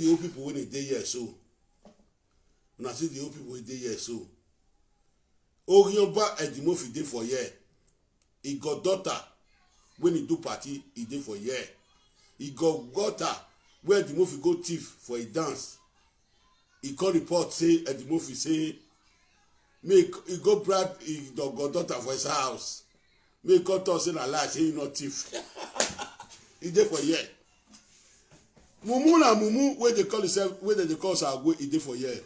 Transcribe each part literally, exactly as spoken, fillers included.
The old people wey dey dey here so. Una see the old people wey dey here so. Orionba Edimofi dey for here. He got daughter when he do party, he dey for here. He got daughter where Edimofi go thief for a dance. He come report say Edimofi say make he go bribe his daughter for his house. Make he come talk say na lie, say he no thief. He dey for here. Mumu na mumu wey dey call himself, wey dem dey call Sagwe, he dey for here.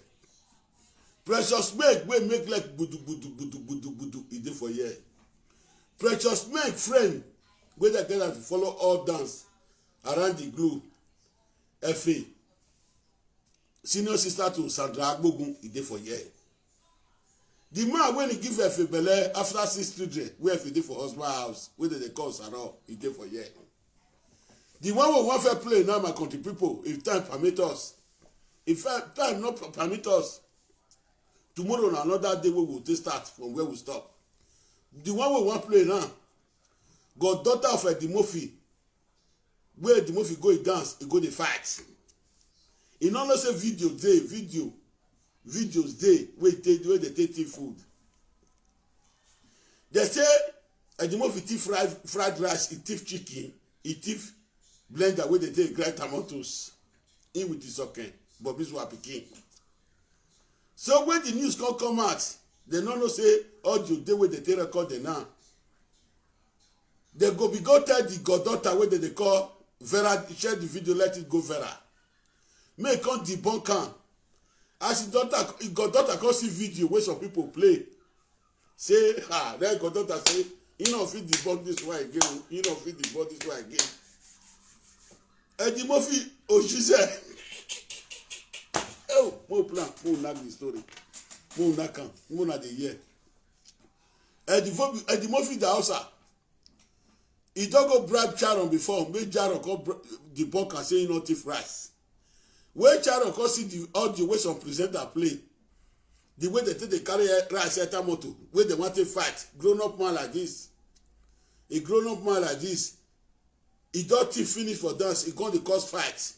Precious Meg wey make like gudu gudu gudu gudu gudu, he dey for here. Precious Meg friend wey dey get am to follow all dance around the globe, Efe, senior sister to Sandra Agbogun, he dey for here. The man wey he give Efe belle after six children, wey Efe dey for husband house, wey dem dey call Saro, he dey for here. The one wey we wan first play now, my country people, if time permit us, if time no permit us, tomorrow na another day wey we go take start from where we stop. The one wey we wan play now, got daughter of Edimofi, wey Edimofi go e dance, e go dey fight. E no know say video dey, video, videos dey wey dey, wey dey take thief food. They say Edimofi thief fried, fried rice, he thief chicken, he thief blender wey dey take grind tomatoes. He with his socken, Bobby Zwa pikin. So when the news come come out, they no know say audio dey wey dey take record them now. They go be go tell the goddaughter wey dem dey call Vera, share the video, let it go viral. Make come debunk am. As his daughter, his goddaughter come see video wey some people play. Say, ah, that goddaughter say, he no fit debunk this one again. He no fit debunk this one again. Edimofi Oshise. Oh, mo plan, mo knack the story. Mo knack am, mo na dey hear. Edimofi, Edimofi Dausa. He don go bribe Charon before, make Charon come debunk am say he no thief rice. When Charon come see the audio wey some presenter play, the way they take dey carry rice enter motor, wey they want to fight, grown up man like this, a grown up man like this, he don thief finish for dance, he come dey cause fight.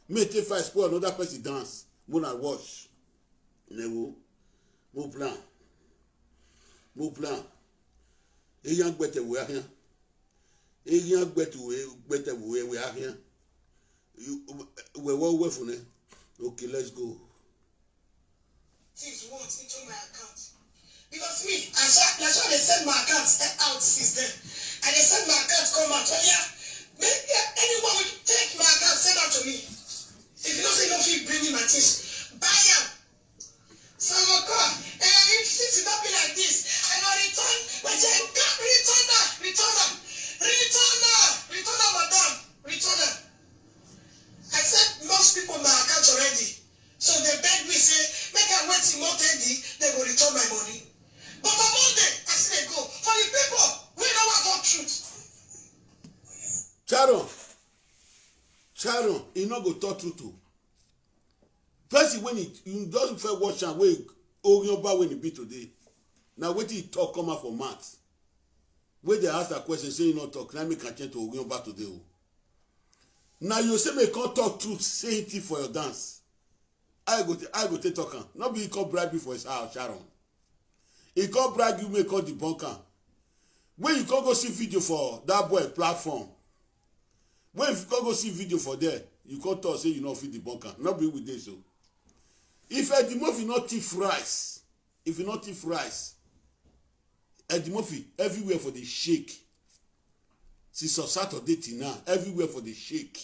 Make take fight spoil another person dance. Mo na watch. Newo, mo plan, mo plan. Eyan gbete we ahian. Eyan gbete we, gbete we we ahian. You, we wo we fune. Okay, let's go. Things worth into my account. Because me, I saw, I saw they send my account out since then. And they send my account come out. Oh yeah, maybe anyone will take my account, send out to me. If you don't say no, you bring me my things. Buy am. So go come. Eh, if things not be like this, I go return. But I can't return am. Return am. Return am. Return am, madam. Return am. I sent most people my account already. So they beg me, say, make I wait till month ending, they go return my money. But for Monday, I still dey go. For the people, we know what talk truth. Sharon, Sharon, he no go talk truth o. Person when he, you just first watch am wey Orionba when he be today. Now wetin he talk come out for mouth. Wey they ask that question, say he no talk. Now make I change to Orionba today o. Now you say make come talk truth, say it for your dance. I go, I go take talk am. No be he come bribe you for his house, Sharon. He come bribe you, make come debunk am. When you come go see video for that boy platform, when you come go see video for there, you come talk say you no fit debunk am. No be with this so. If Edimofi not thief rice, if you not thief rice, Edimofi everywhere for the shake. Since on Saturday till now, everywhere for the shake.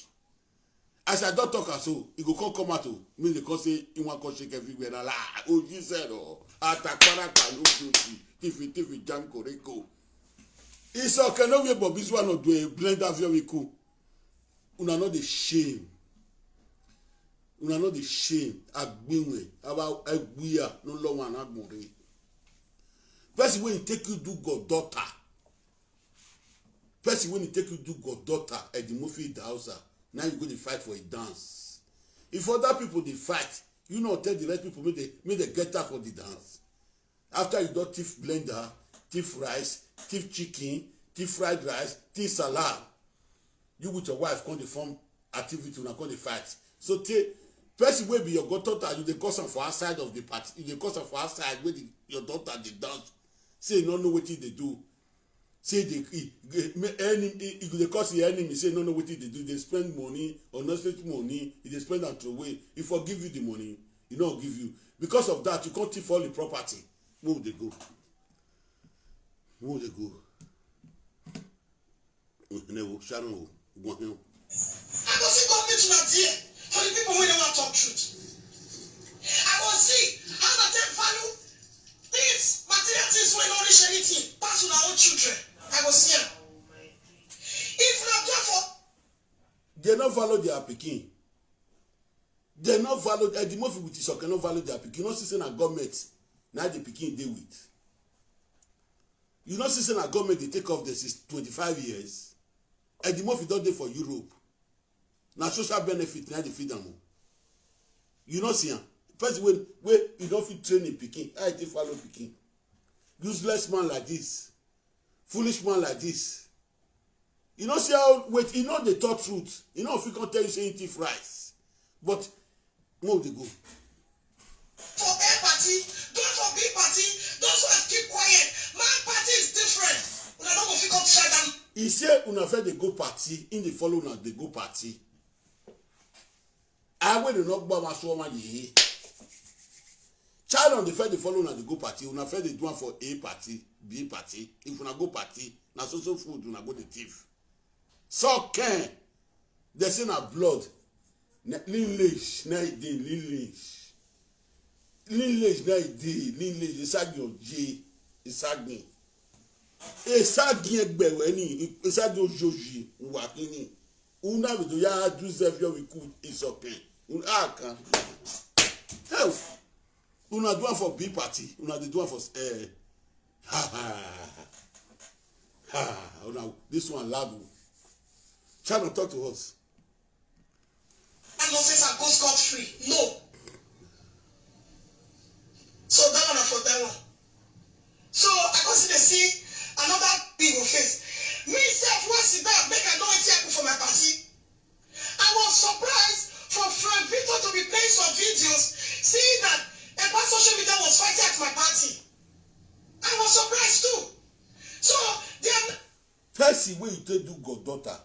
As I don't talk am so, e go come come out o. Me dey come say he wan come shake everywhere na lie. Oh, Jesus o. Atakpara kalu beauty. Tifi tifi jam koreko. It's okay, no way, but this one not do a blender very cool. Una no dey shame. Una no dey shame. Agbinwe. Aba egbuya no lo wan agbore. Person wey take you do goddaughter. Person wey take you do goddaughter, Edimofi Dausa. Now you go dey fight for a dance. If other people dey fight, you no tell the rest people make they, make they get out for the dance. After you don thief blender, thief rice, thief chicken, thief fried rice, thief salad, you with your wife come dey form activity, una come dey fight. So tey person wey be your goddaughter, you dey cause am for outside of the party, you dey cause am for outside wey the, your daughter dey dance, say you no know wetin dey do, say dey e e e go dey cause your enemy, say you no know wetin dey do, dey spend money, unnecessary money, e dey spend am throway, e forgive you the money, e no give you. Because of that, you come thief all the property. Make we dey go. Make we dey go. Ene wo, Sharon wo, gwan hen. I go see government una there for the people wey never talk truth. I go see how una take value things, material things wey no reach anything pass una own children. I go see am. If una do am for They no follow their pikin. They no follow, Eddie Murphy with Isoke no follow their pikin. You no see say na government, na the pikin dey with. You no see say na government dey take off the since twenty-five years. Eddie Murphy don dey for Europe. Na social benefit na dey feed am o. You no see am. Person wey, wey you no fit train him pikin, how e take follow pikin? Useless man like this, foolish man like this. You no see how, wait, you no dey talk truth. You no fit come tell you say he thief rice. But make we dey go. For A party, those for B party, those ones keep quiet. My party is different. Una no go fit come try am. He say una fit dey go party, he dey follow una dey go party. I wey dey no gba ma so ma ye. Child on the first dey follow una dey go party, una first dey do am for A party, B party. If una go party, na so so food una go dey thief. So ken, they say na blood. Ne-, lineage, na e dey, lineage. Lineage na e dey, lineage, Isagi Oje, Isagi. Isagi egbe we ni, Isagi Ojoji, uwa kini. Una we do ya do Xavier we could Isoke. Un-, ah, can. Hell, una do am for B party, una dey do am for, eh, ha, ha, ha, una, this one loud o. Try to talk to us. That nonsense and go scot free. No. So that one na for that one. So I go see dey see another big face. Me sef wan sit down make I know wetin happen for my party. I was surprised for Frank Victor to be playing some videos, seeing that Ekpa social media was fighting at my party. I was surprised too. So they are Person wey you take do goddaughter,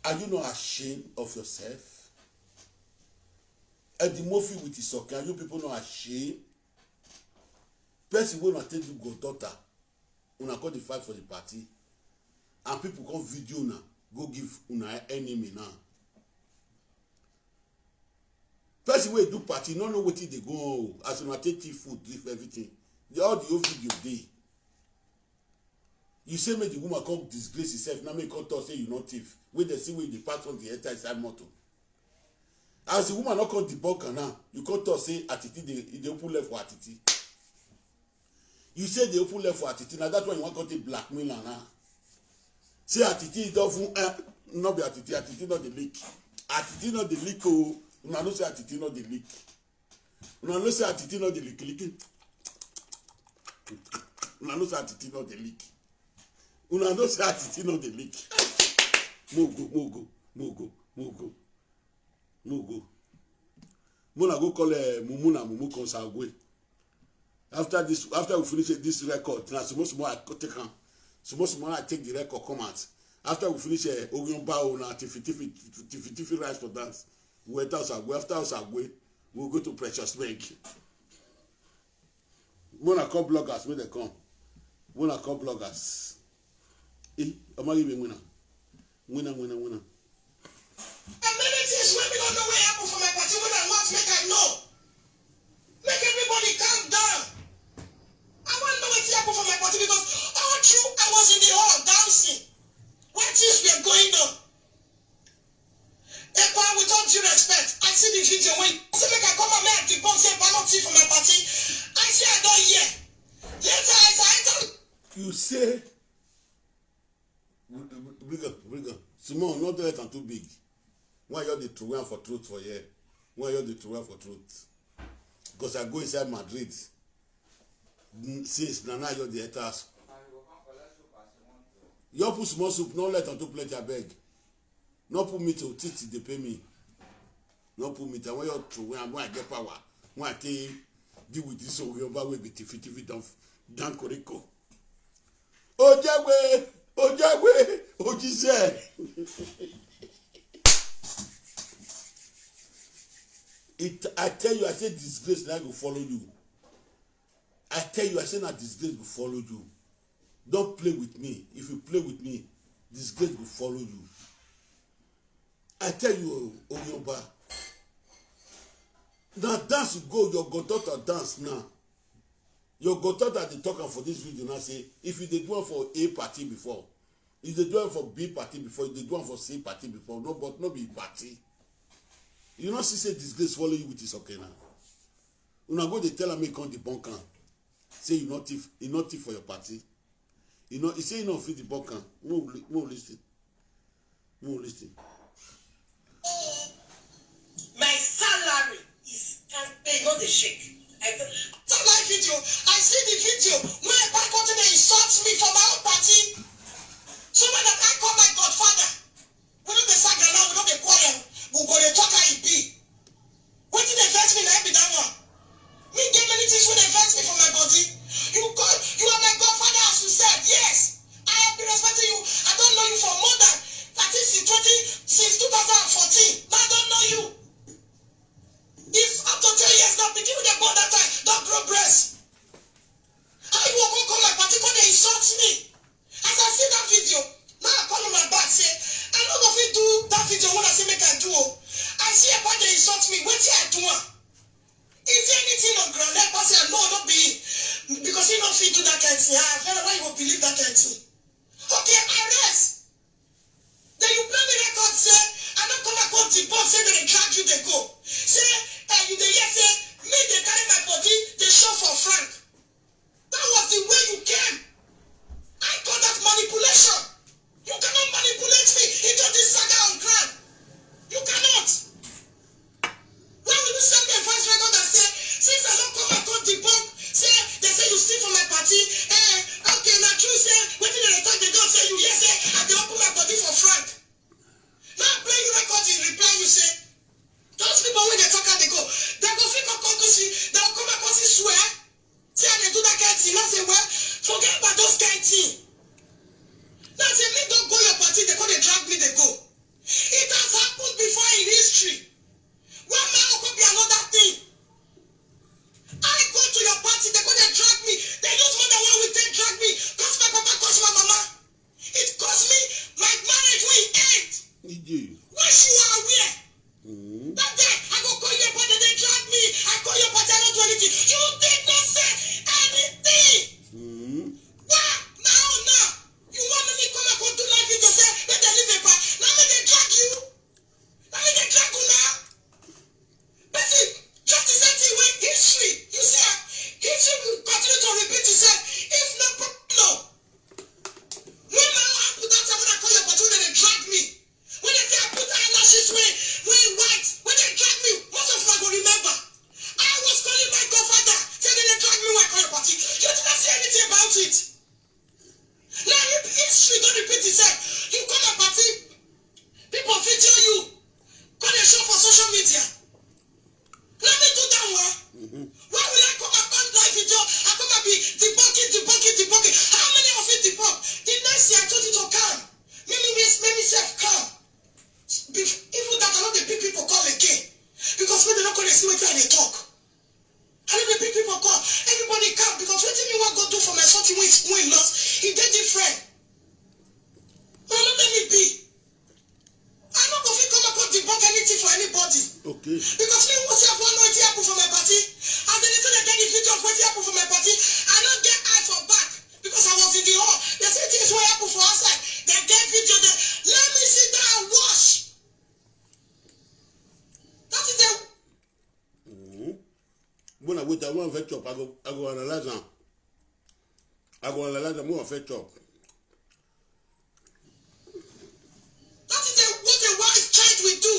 are you not ashamed of yourself? Eddie Murphy with Isoke, are you people not ashamed? Person wey una take do goddaughter, una come dey fight for the party, and people come video una, go give una enemy now. Person wey do party no know wetin dey go on o. As una take thief food, thief everything, the, all the whole video dey. You say make the woman come disgrace herself, now make come talk say you no thief. Wey dem see wey you dey pass on the enter inside motor. As the woman no come debunk am now, you come talk say Atiti dey, e dey open left for Atiti. You say dey open left for Atiti, na that one you wan come take blackmail am now. Say Atiti don fun, eh, no be Atiti, Atiti no dey leak. Atiti no dey leak o. Una know say Atiti no dey leak. Una know say Atiti no dey leak, leak. Una know say Atiti no dey leak. Una know say Atiti no dey leak. Mo go, mo go, mo go, mo go, mo go. Mo na go call, eh, Mumu na Mumu Konsagwe. After this, after we finish, eh, this record, na small small I go take am. Small small I take the record come out. After we finish, eh, Ogun Ba o na tifi tifi, tifi tifi rise for dance. We enter Osagwe. After Osagwe, we go to Precious Bank. When I call bloggers, when they come. When I call bloggers. Eh, am I even winner? Winner, winner, winner. And many things wey we don't know wey happen for my party wey I want make I know. Make everybody calm down. I wan know wetin happen for my party because all through I was in the hall dancing when things were going on. Ekpa, with all due respect, I see the video when say make I come out make I debunk say Ekpa no thief for my party. I say I don hear. Later as I enter You say, bring am, bring am. Small, not let am too big. Why you dey throw am for throat for here? Why you dey throw am for throat? Because I go inside Madrid, mm, since na now you dey enter house. You put small soup, no let am too plenty, abeg. No put me to titi dey pay me. No put me to when you throw when I, when I get power. When I take deal with this Oyoba wey be tifi tifi don don koriko. Ojawe, Ojawe, Ojise. It, I tell you, I say disgrace na go follow you. I tell you, I say na disgrace go follow you. Don't play with me. If you play with me, disgrace go follow you. I tell you, Oyoba. Now dance you go, your goddaughter dance now. Your goddaughter dey talk am for this video now say if you dey do am for A party before, you dey do am for B party before, you dey do am for C party before, no, but no be party. You no see say disgrace follow you with this okay now. Una go dey tell am make come debunk am. Say you not thief, you not thief for your party. You know, he say you not fit debunk am. No, no listen. No listen. My salary is kampe, no dey shake. I don't, don't like video. I see the video. When I back out and they insult me for my own party. Someone that I call my godfather. We no dey saga now, we no dey quarrel. We go dey talk how e be. Wetin dey vex me na im be that one. Me get many things wey dey vex me for my body. You call, you are my godfather as you said, yes. I have been respecting you. I don't know you for more than, I think, since twenty, since two thousand and fourteen. Now I don't know you. It's up to ten years now. Pikin wey dey born that time don grow breast. How you wan come, come my party, come dey insult me? As I see that video, now I call on my back say, I no go fit do that video wey I say make I do o. I see a boy dey insult me, wetin I do am? Is there anything on ground? Like I say, no, no be him. Because he no fit do that kind thing. Ah, fella, why you go believe that kind thing? Okay, arrest. Then you play me record say, I no come out come debunk say dem dey drag you dey go. Say, eh, you dey hear say me dey carry my body dey show for Frank. That was the way you came. I call that manipulation. You cannot manipulate me into this saga on ground. You cannot. Why will you send me a voice record and say, since I don come out come debunk, say they say you steal for my party, eh, okay, na true say wetin dem dey talk dey don say you hear say I dey open my body for Frank. Now play you record, he reply you say, those people wey dey talk am dey go, dem go fit come come see, dem go come and come see swear. Say I dey do that kind thing, I say, well, forget about those kind thing. Now say me don go your party, they come dey drag me dey go. It has happened before in history. Why my own go be another thing? I go to your party, they come dey drag me. They use more than one week take drag me. Cause my papa, cause my mama. It cost me my marriage wey end. Ije. Wish you are aware. Mm. That day, I go call your party, they drag me. I call your party, I don't do anything. You did not say anything. Mm. Why? Now, now. You want me come and come do live video say, let them leave a part. Now me they drag you. Now me they drag you now. Person, just the same thing with history. You see, ah, history will continue to repeat itself. If not, no. When my own happen that time when I call your party, when they drag me, when they say I put eyelashes wey wey white, when they drag me, most of una go remember. I was calling my godfather, say they dey drag me when I call your party. You did not say anything about it. Now if history don repeat itself, you call my party, people video you, come dey show for social media. Let me do that one. Why will I come and come live video? I come and be debunking, debunking, debunking. How many of you debunk? The next year I told you to come. Make me, make me self come. Bef- Even that, I no dey pick people call again. Because when they no call, they see wetin I dey talk. I no dey pick people call. Everybody come because wetin me wan go do for my something wey wey lost, e dey different. Una no let me be. I no go fit come up and debunk anything for anybody. Okay. Because me wan say I wan know wetin happen for my party. As they say they get the video of wetin happen for my party, I no get eye for back because I was in the hall. They say things wey happen for outside. They get video. They let me sit down and watch. That is the Mm. When I wait, I wan fit chop. I go, I go analyze am. I go analyze am. When I fit chop. That is the, what a wise child will do.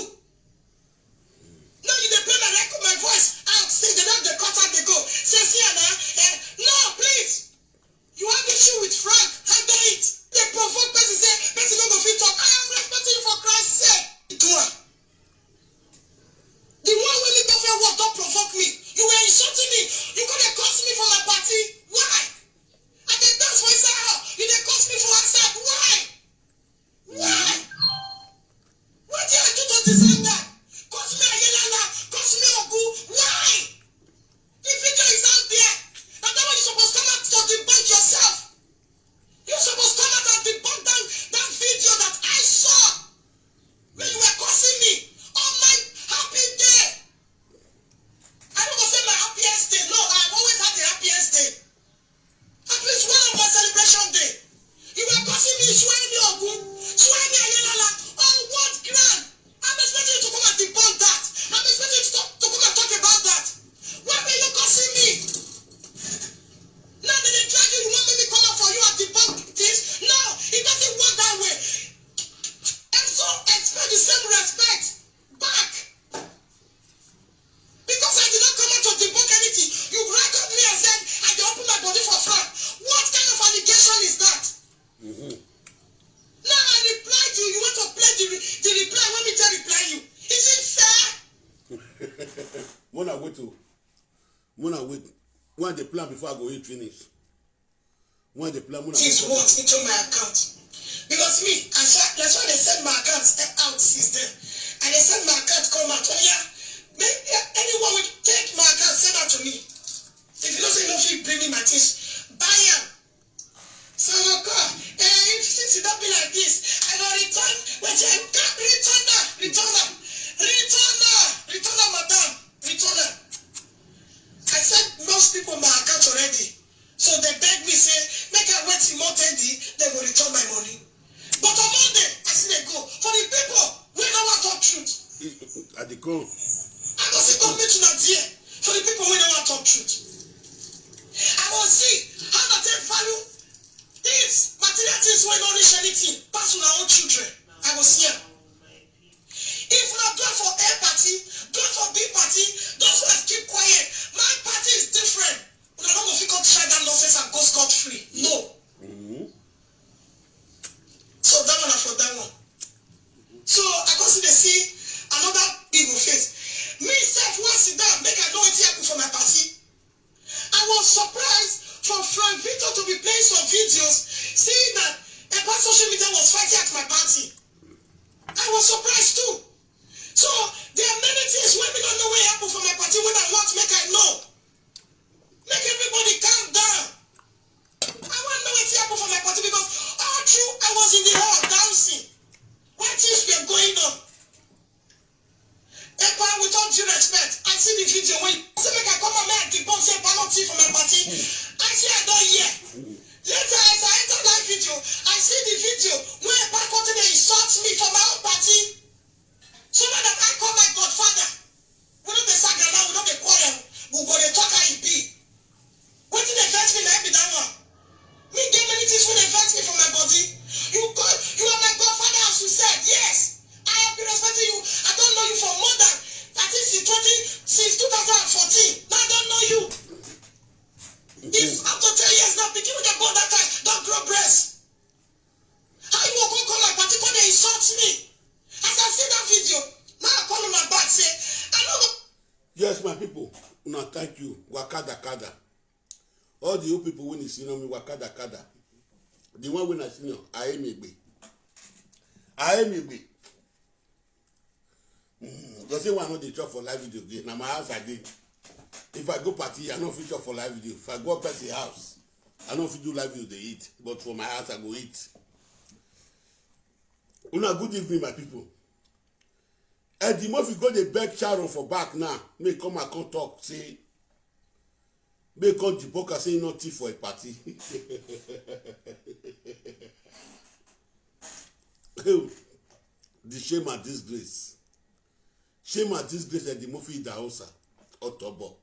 Now you dey play my record, my voice out. Say they don dey cut am dey go. Say see am na. Eh, no, please. You have issue with Frank. Handle it. Dey provoke person say person no go fit talk. I am respecting you for Christ's sake. Una wait o. Una wait. When I dey plan before I go eat finish. When I dey plan, una This wait. What into my account? Because me, I said that's why they send my account out since then. And they send my account come out. Oh yeah, make yeah, anyone will take my account, send that to me. If you don't say no, you bring me my things, buy am. So you go come. Eh, if since it don't be like this, I go return. Wait, I can't return that, return that, return that, return that, madam, return that. I send most people my account already. So they beg me say make I wait till month ending, they go return my money. But on Monday, I still dey go for the people wey no wan talk truth. I dey come. I go still compete una there for the people wey no wan talk truth. I go see how una take value things, material things wey no reach anything pass una own children. I go see am. If una do am for A party, do am for B party, those ones keep quiet. My party is different. Una no go fit come try that nonsense and go scot free. No. So that one na for that one. So I come still dey see another evil face. Me sef wan sit down make I know wetin happen for my party. I was surprised for Frank Victor to be playing some videos, seeing that a part social media was fighting at my party. I was surprised too. So there are many things wey me no know wey happen for my party wey I want make I know. Make everybody calm down. I wan know wetin happen for my party because all through I was in the hall dancing. Why things were going on? Epa, with all due respect, I see the video wey you say make I come out make I debunk say Epa no thief for my party. I say I don hear. Later, as I enter that video, I see the video wey Epa come take dey insult me for my own party. So now that I call my godfather, we no dey saga now, we no dey quarrel, we go dey talk how e be. Wetin dey vex me na im be that one. Me get many things wey dey vex me for my body. You call, you are my godfather as you said, yes. I have been respecting you. I don know you for more than, I think, since twenty, since two thousand and fourteen. Now I don know you. If after ten years now, pikin wey dey born that time don grow breast. How you go come call my party come dey insult me? As I see that video, now I call una back say I no go. Yes, my people, una thank you. Wakada kada. All the old people wey dey senior me, wakada kada. The one wey na senior, Ayemegbe. Ayemegbe. Mm, you say why I no dey chop for live video again? Na my house I dey. If I go party, I no fit chop for live video. If I go person house, I no fit do live video dey eat. But for my house, I go eat. Una good evening, my people. Eddie Murphy go dey beg Sharon for back now. Make come and come talk say make come debunk am say he no thief for a party. The shame and disgrace. Shame and disgrace, Eddie Murphy Idahosa Otobo.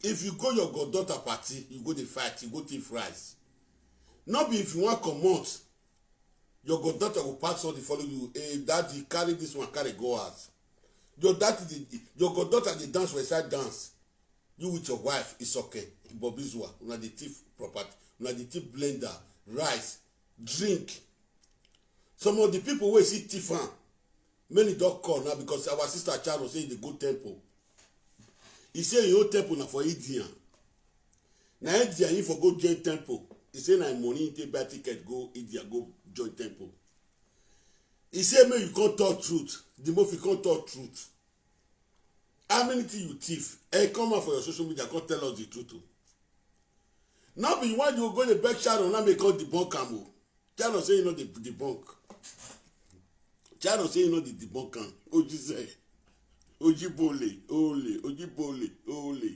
If you go your goddaughter party, you go dey fight, you go thief rice. No be if you wan comot, your goddaughter go pass all the follow you. Hey, daddy, carry this one, carry go house. Your daddy, dey- your goddaughter dey dance for inside dance. You with your wife, it's okay. Bobizwa, una dey thief property, una dey thief blender, rice, drink. Some of the people wey see thief am, many don call now because our sister Charles say he dey go temple. He say him own temple na for India. Na India he for go join temple. He say na him money he take buy ticket go India go join temple. He say make you come talk truth. The Murphy come talk truth. How many things you thief? Hey, come out for your social media, come tell us the truth o. No be why you go dey beg Sharon now make come debunk am o. Sharon say you no dey debunk. Sharon say you no dey debunk am. Ojise, Ojibole, Ole, Ojibole, Ole.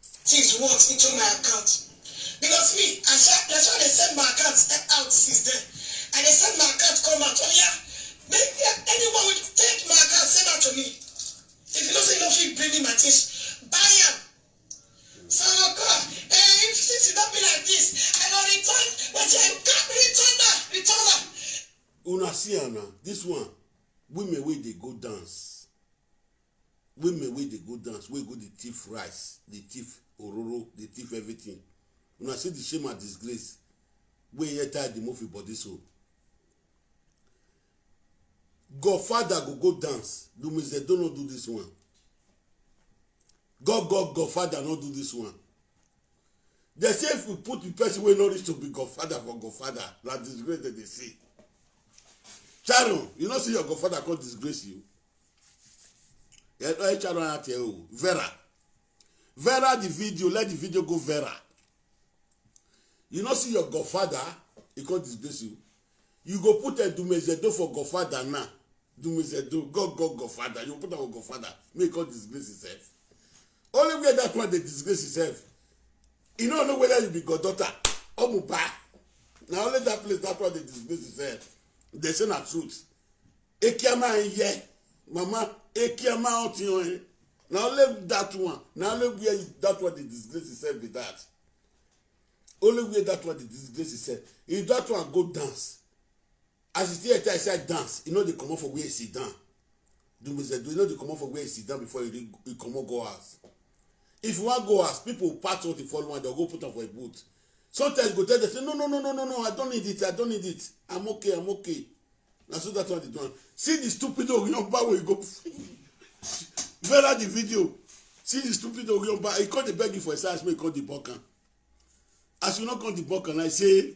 Things what into my account. Because me, I said that's why they send my account out since then. And they send my account come out. Oh yeah, make yeah, anyone will take my account, send that to me. If you don't say no, you bring me my things, buy am. So I go come. Eh, if since it don't be like this, I go return. But I can't return that, return that. Una see am now. This one, women wey dey go dance. Women wey dey go dance, wey go dey thief rice, dey thief ororo, dey thief everything. Una see the shame and disgrace wey enter the Murphy body so. Godfather go go dance. Dumezedo no do this one. God, God, Godfather no do this one. They say if we put the person wey no reach to be Godfather for Godfather, na disgrace dem dey see. Sharon, you no see your Godfather come disgrace you. Yeah, eh, Sharon Ate o, Vera. Vera the video, let the video go Vera. You no see your Godfather, he come disgrace you. You go put a Dumezedo for Godfather now. Dumezedo, God, God, Godfather. You put am for Godfather, make he come disgrace himself. Only where that one dey disgrace himself, you no know whether you be goddaughter or Muba. Na only that place that one dey disgrace himself. They say na truth. Ekiama here, mama, Ekiama out here. Na only that one, na only where that one dey disgrace himself be that. Only where that one dey disgrace himself. If that one go dance, as you see, I say dance, you know they come up for where he sit down. Dumezedo, you know they come up for where he sit down before you, you come up go house. If you want go house, people pass what you follow and they'll go put am for a boot. Sometimes you go tell them, say, no, no, no, no, no, no, I don't need it, I don't need it. I'm okay, I'm okay. Na so that one dey do am. See the stupid Orionba wey go viral the video. See the stupid Orionba. He come dey beg you for his size, make he come debunk am. As you no come debunk am, I say,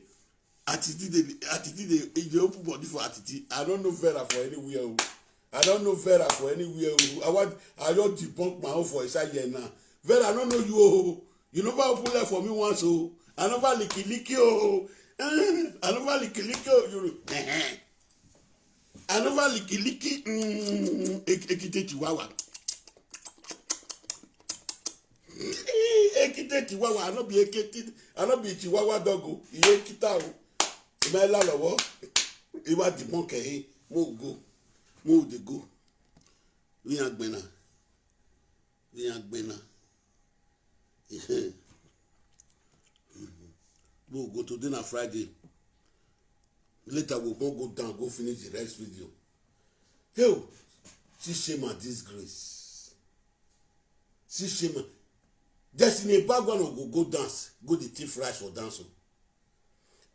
Atiti dey, Atiti dey, he dey open body for Atiti. I don't know Vera for anywhere o. I don't know Vera for anywhere o. I want, I don debunk my own for inside here now. Vera, I don't know you o. You never open leg for me once o. I never licky licky o. Eh, I never licky licky o. You, eh, eh. I never licky licky. Mm, Ek-, Ekite Chihuahua. Ekite Chihuahua. I no be Ekite. I no be Chihuahua dog o. Iye kita o. Imela lowo. Iwa di monkey. Mo go. Mo dey go. We are gbena. We are gbena. We go today na Friday. Later we go go down, go finish the rest video. Hey, see shame and disgrace. See shame. And Destiny Ebagwana go go dance, go the thief rice for dance o.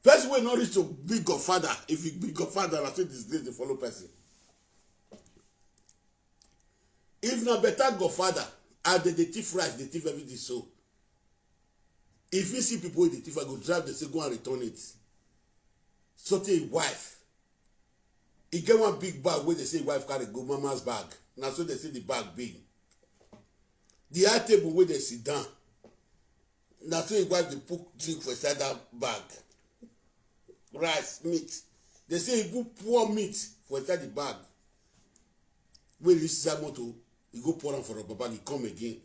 Person wey no reach to be Godfather, if he be Godfather, na say disgrace dey follow person. If na better Godfather, as they dey thief rice, dey thief everything so. If you see people wey dey thief, I go drive, they say go and return it. So tey him wife, he get one big bag wey they say him wife carry go, mama's bag. Na so they say the bag big. The high table wey they sit down, na so him wife dey put drink for inside that bag. Rice, meat. They say he go pour meat for inside the bag. When he reach inside motor, he go pour am for rubber bag, he come again.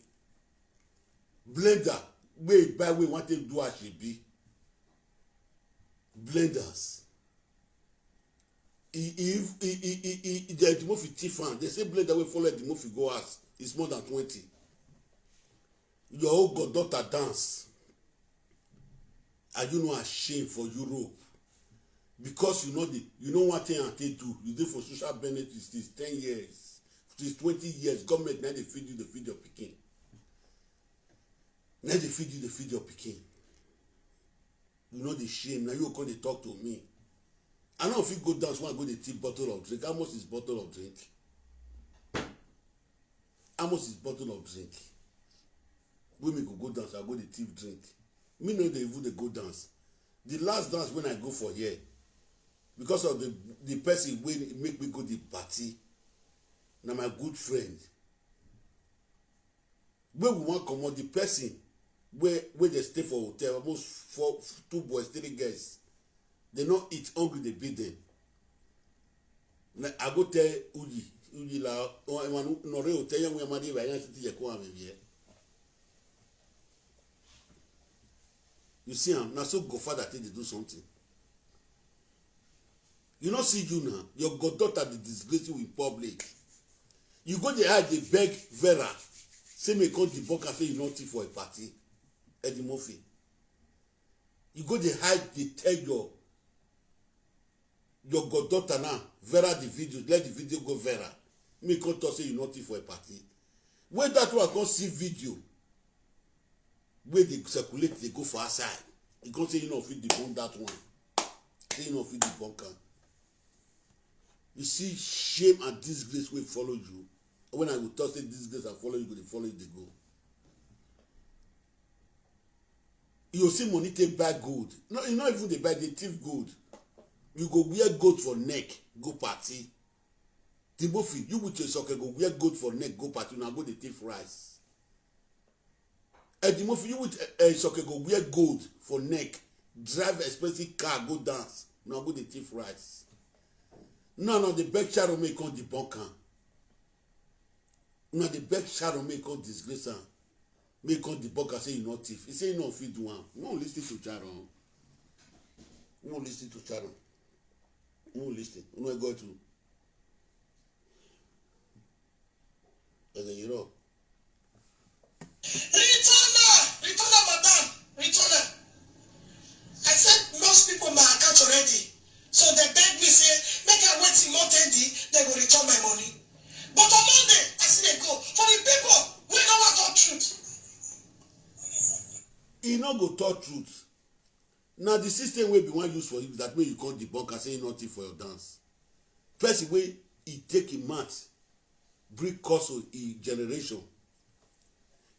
Blender, wey he buy, wey he want to do as she be. Blenders. He, he, he, he, he, he, he, the Eddie Murphy thief am. They say blender wey follow Eddie Murphy go house is more than twenty. Your own goddaughter dance. Are you not ashamed for Europe? Because you know the, you know one thing I take do. You dey for social benefits since ten years, since twenty years. Government na dey feed you, dey feed your pikin. Na dey feed you, dey feed your pikin. You know the shame. Now you come dey talk to me. I no fit go dance when I go dey thief bottle of drink. How much is bottle of drink? How much is bottle of drink? When me go go dance, I go dey thief drink. Me no dey even dey go dance. The last dance when I go for here, because of the, the person wey make me go the party, na my good friend. When we wan comot, the person wey, wey dey stay for hotel, almost four, two boys, three girls, they no eat, hungry dey beat them. Na, I go tell Uyi, Uyi la, o, e ma nu, no re hotel, yan we ma dey by yan city ye ko ame ye. You see am, na so Godfather take dey do something. You no see you now, your goddaughter dey disgrace you in public. You go dey hide, dey beg Vera, say make come debunk am, say you no thief for a party. Eddie Murphy. You go dey hide, dey tell your, your goddaughter now, Vera the video, let the video go Vera. Me come talk say you no thief for a party. When that one come see video, wey dey circulate, dey go for outside, he come say you no fit debunk that one. Say you no fit debunk am. You see shame and disgrace wey follow you. When I go talk say disgrace and follow you, go dey follow you dey go. You see money take buy gold. No, you not even dey buy, dey thief gold. You go wear gold for neck, go party. Timothy, you with your socket go wear gold for neck, go party. Una go dey thief rice. Eddie Murphy, you with uh, socket go wear gold for neck, drive expensive car, go dance. Una go dey thief rice. Now, now the beg Sharon make come debunk am. Now the beg Sharon make come disgrace am. Make come debunk am say you not thief. He say you no fit do am. We won't listen to Sharon. We won't listen to Sharon. We won't listen. We no go to. Ẹ̀jẹ̀ yìí rọ̀. Return am, return am, madam, return am. I send most people my account already. So they beg me say make I wait till month ending, they go return my money. But on Monday, I still dey go. For the people wey no wan talk truth. E no go talk truth. Na the system wey be wan use for you be that way you come debunk am say e no thief for your dance. Person wey e take im mouth bring curse to im generation.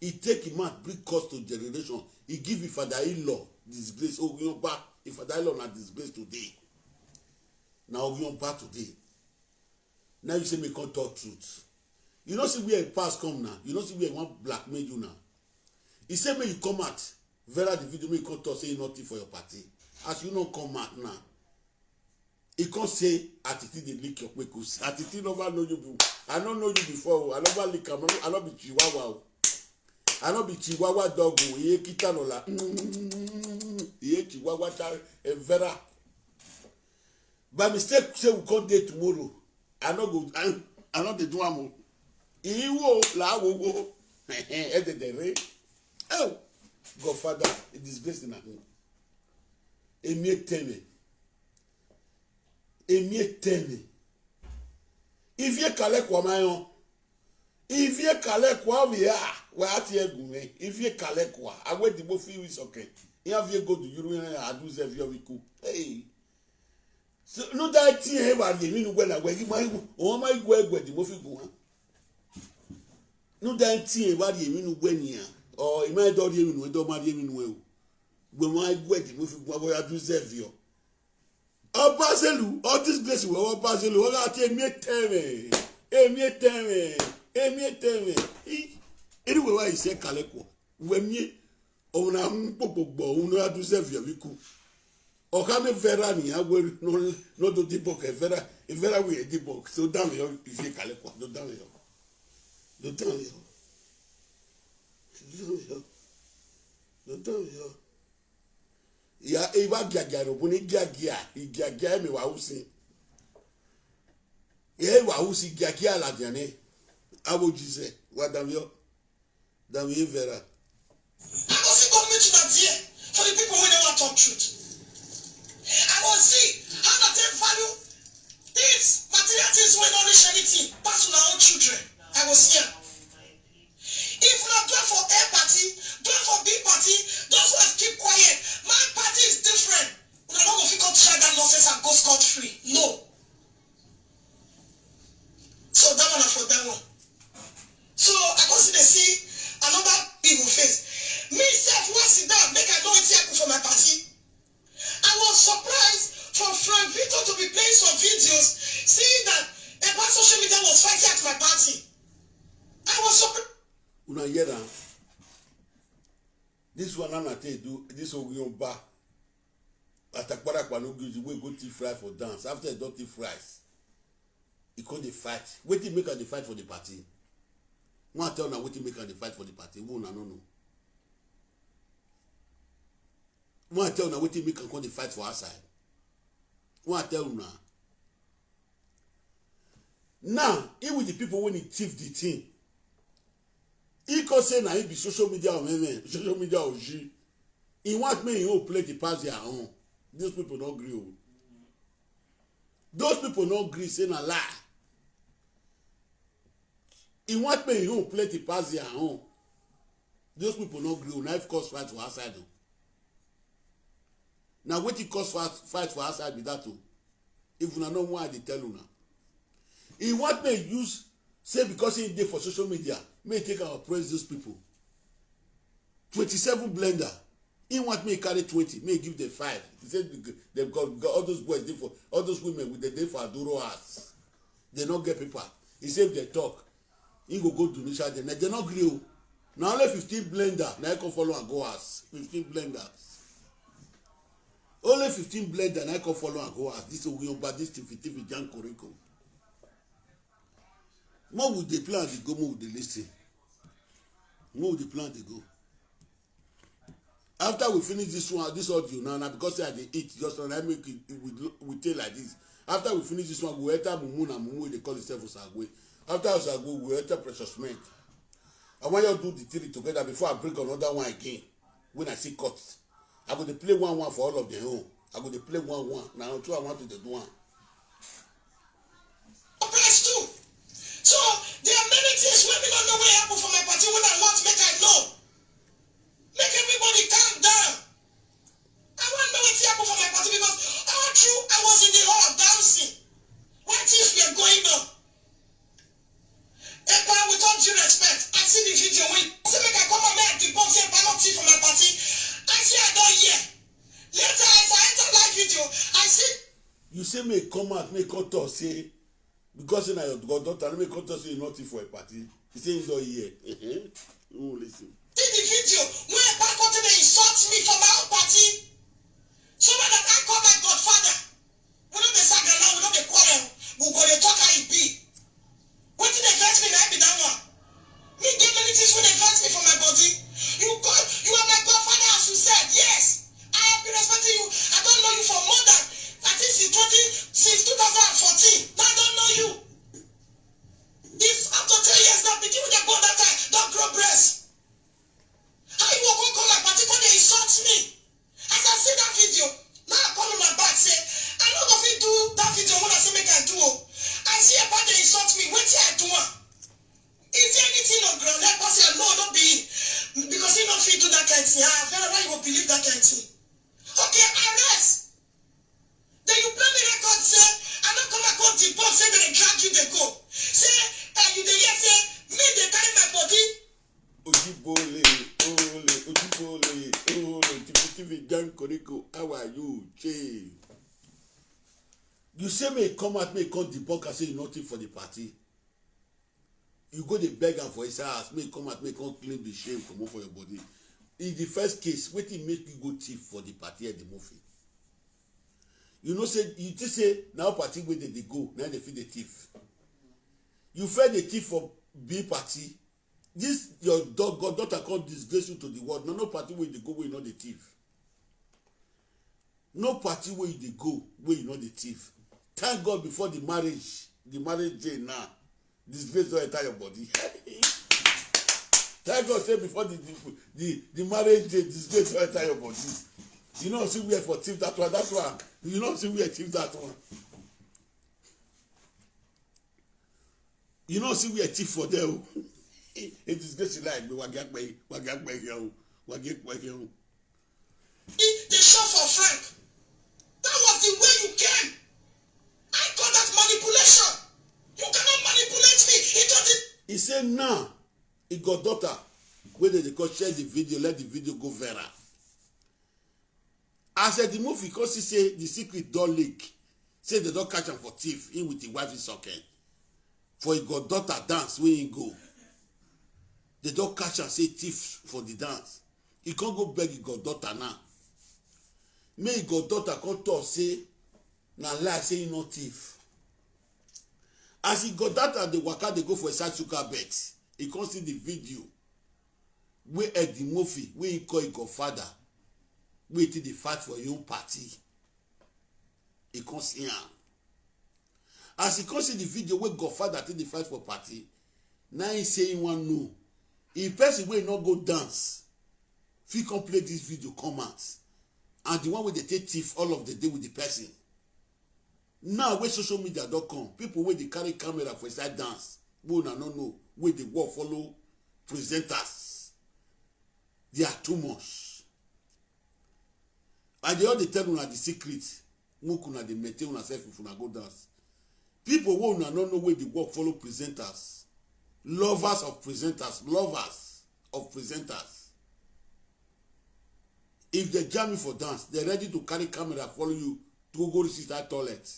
E take im mouth bring curse to generation. E give im father-in-law disgrace. Ogunyoba, im father-in-law na disgrace today. Na Ogunyoba today. Now you say make come talk truth. You no see where e pass come now. You no see where e wan blackmail you now. E say make you come out, Vera the video, make you come talk say e no thief for your party. As you no come out now, e come say Atiti dey lick your kpekus. Atiti never know you before. I no know you before o. I never lick am. I no be chihuahua o. I no be chihuahua dog o. Iye kita lola. Iye chihuahua ta, eh, Vera. By mistake say we come dey tomorrow, I no go, I, I no dey do am o. Iwo la wo wo. Ededere. Oh, Godfather, e disgrace na him. Emi eteme. Emi eteme. Ivie kale kwa mayo. Ivie kale kwa via. Wa ati egume. Ivie kale kwa. Awe dibo fi wi soke. Iya vie go du yuru ya adu ze vio viku. Hey. So, no da ti e wa ye mi nu gwe na gwe ki ma igu. O ma igu egwe dibo fi gu ha. No da ti e wa ye mi nu gwe ni ya. O, i ma do ye mi nu, do ma ye mi nu e o. Gbe ma igu e dibo fi gu ha, wa adu ze vio. Ọba Zelu, all this place we Ọba Zelu, Ọba ati emi eteme, emi eteme, emi eteme. Anyway, why you say Kalekwo? When me, ona mpopo gbo, ona adu ze via viku. Oka me Vera ni agwe no no do dibo ke Vera, e Vera we dibo. So down yo, if you Kalekwo, do down yo. Do down yo. Do down yo. Do down yo. Ya eva giagia no buni giagia, i giagia me wa usi. Ye wa usi giagia la diane. Abo jise, wa damio. Damio Vera. I go see government una there for the people wey never talk truth. I go see how una take value things, material things wey no reach anything pass una own children. I go see am. If una do am for A party, do am for B party, those ones keep quiet. My party is different. Una no go fit come share that nonsense and go scot free. No. So that one na for that one. So I come still dey see another evil face. Me sef wan sit down make I know wetin happen for my party. I was surprised for Frank Victor to be playing some videos saying that about social media was fighting at my party. I was surprised. Una hear am? This one na take do this Ogunyoba. Atakparakpa no gree wey go thief rice for dance. After e don thief rice, e come dey fight. Wetin make am dey fight for the party? Wan tell una wetin make am dey fight for the party, even una no know. Wan tell una wetin make am come dey fight for outside. Wan tell una. Now, he with the people when he thief the thing. He come say na he be social media or meme, social media or G. He want me he own plate pass their own. Those people no gree o. Those people no gree say na lie. He want me he own plate pass their own. Those people no gree o. Na if cause fight for outside o. Na wetin cause fight fight for outside be that o. If una know why I dey tell una. He want me use say because he dey for social media, may take our praise those people. Twenty-seven blender. He want me carry twenty, may give them five. He said, "They got, got all those boys dey for, all those women with the day for Aduro ass. They not get paper." He said, "If they talk, he go go do Nisha." They, they not agree. Now only fifteen blender, now I come follow and go ass. Fifteen blender. Only fifteen blender, now I come follow and go ass. This is Ogunyomba, this Tifi Tifi Jan Koriko. More with the plan they go, more with the listen. More with the plan they go. After we finish this one, this audio now, now because I dey eat, just now, I make it, it we, we take like this. After we finish this one, we enter Mumu na Mumu, they call itself Osagwe. After Osagwe, we enter Precious Mint. I want you to do the three together before I bring another one again. When I see cut, I go dey play one one for all of them own. I go dey play one one. Now two I want to dey do one. Press two. So there are many things wey we don't know wey happen for my party wey I want make I know. Make everybody calm down. I want know wetin happen for my party because all through I was in the hall dancing while things were going on. Epa, with all due respect, I see the video wey say make I come out, make I debunk say Epa no thief for my party. I say I don hear. Later, as I enter live video, I see. You say make come out, make come talk say because say na your goddaughter, make come talk say you no thief for a party. He say he don hear. You won't listen. See the video wey Epa come take dey insult me for my own party. So when I call my godfather, we no dey saga now, we no dey quarrel. We go dey talk how e be. Wetin dey vex me na be that one. Me get many things wey dey vex me for my body. You call, you are my godfather as you said, yes. I have been respecting you. I don't know you for more than, I think, since twenty, since two thousand and fourteen. Now I don't know you. If after ten years now, begin with the bone that time, don't grow breast. How you go come my party, come dey insult me? As I see that video, now I call on my back say, I no go fit do that video when I say make I do o. I see Epa dey insult me, wetin I do am? Is there anything on ground? Let us say no, no be because he no fit do that kind thing. Ah, Vera, why you go believe that kind thing? Okay, arrest. Then you play me record say I no come and come debunk say they drag you dey go. Say, eh, you dey hear say me dey carry my body. Ojibole, ole, Ojibole, ole, Tifi Tifi Jan Koriko, how are you? Che. You say me come out, me come debunk and say you nothing for the party. You go dey beg am for inside house, make come out, make come clean the shame comot for your body. In the first case, wetin make you go thief for the party at the movie? You know say, you think say na party wey dem dey go, na dem fit dey thief. You fit dey thief for big party. This your dog, goddaughter come disgrace you to the world. No, no party wey you dey go wey you no dey thief. No party wey you dey go wey you no dey thief. Thank God before the marriage, the marriage day now, disgrace don enter your body. Thank God say before the, the, the, the marriage day, disgrace don enter your body. You no see where for thief that one, that one. You no see where thief that one. You no see where thief for there o. E disgrace you like me, wagi akpe, wagi akpe here o, wagi akpe here o. He dey show for Frank. That was the way you came. I call that manipulation. You cannot manipulate me into the. He say now, he got daughter wey dem dey call share the video, let the video go viral. As Eddie Murphy come see say the secret don leak, say dem don catch am for thief, him with him wife Isoken. For him goddaughter dance wey him go, dem don catch am say thief for the dance. He come go beg him goddaughter now. Make him goddaughter come talk say na lie, say he no thief. As him goddaughter dey waka dey go for inside sugar bet, he come see the video wey Eddie Murphy, wey he call him godfather, wey he take dey fight for him own party. He come see am. As he come see the video wey godfather take dey fight for party, na he say he wan know if person wey no go dance fit come play this video come out, and the one wey dey take thief all of the day with the person. Now wey social media don come, people wey dey carry camera for inside dance, wey una no know, wey dey work follow presenters, they are too much. I dey all dey tell una the secret, make una dey maintain una self if una go dance. People wey una no know wey dey work follow presenters, lovers of presenters, lovers of presenters. If they jam you for dance, they ready to carry camera follow you to go reach inside toilet.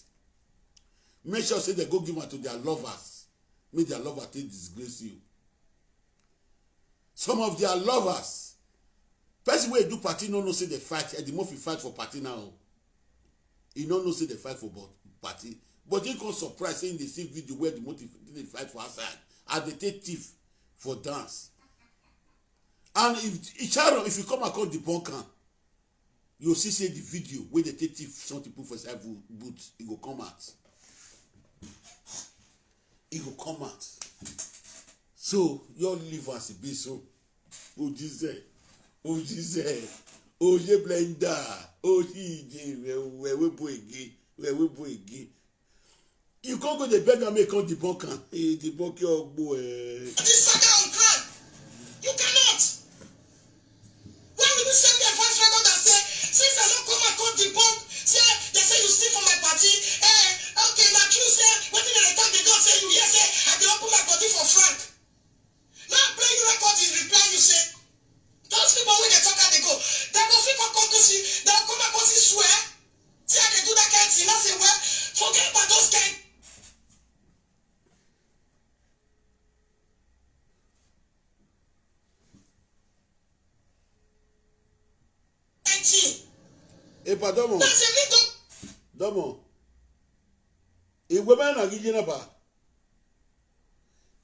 Make sure say they go give am to their lovers, make their lover take disgrace you. Some of their lovers, person wey do party no know say they fight, Eddie Murphy fight for party now. He no know say they fight for bo- party, but he come surprise say he dey see video where the motive dey fight for outside as they take thief for dance. And if Sharon, if you come across the bunker, you see say the video where they take thief something put for inside boot, e go come out. E go come out. So your live as e be so. Ojize, Ojize, Oje blender, Oji ije, we we we boy again, we we boy again. You can't go the beg and make come debunk am. Hey, debunk your boy. This saga on ground. You cannot. Why will you send me a voice record and say, since I don't come and come debunk, say, they say you steal from my party, eh, okay, now true, say, what did I talk, they don't say you, yes, say, I dey open my body for Frank. Now play you record, you reply, you say, those people wey dey talk how they go, they go fit come come to see, they go come and come see swear, say I dey do that kind thing, I say, well, forget about those kind. Epa domo. Domo. Iwe ma na gije na ba.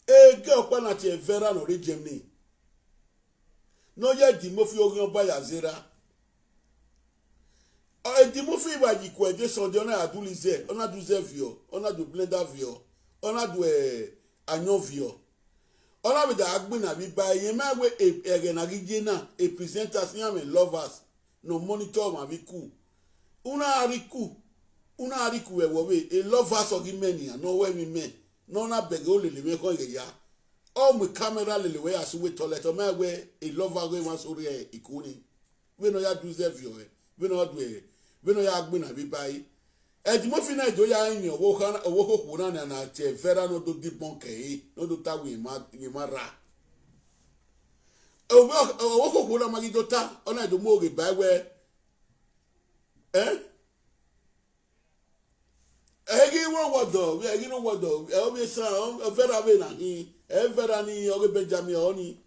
Ege okpa na tie vera no re Germany. No ye di mo fi ogun ba ya zera. O e di mo fi ba yi ko e de so de ona adu lize, ona du ze vio, ona du blender vio, ona du e anyo vio. Ona mi da agbi na bi ba ye ma we e ege na gije na e presenters ni ame lovers. No monitor ma bi ku. Una ari ku. Una ari ku we wo we. E lovers ogi men ya no we mi men. No na bege o lele me ko ye ya. O mu camera lele we asu we toilet o ma we e lover we wan so re ikuni. We no ya du ze vio e. We no ya du e. We no ya agbi na bi ba yi. E di mo fi na do ya yin owo kan owo ko ko na na na te vera no do di bon ke e. No do ta we ma we ma ra. Owo owo ko ko na ma gi do ta. Ona do mo ge ba we. Eh? Egi wo wodo, egi no wodo. E o mi sa o vera we na hin. E vera ni o ge Benjamin o ni.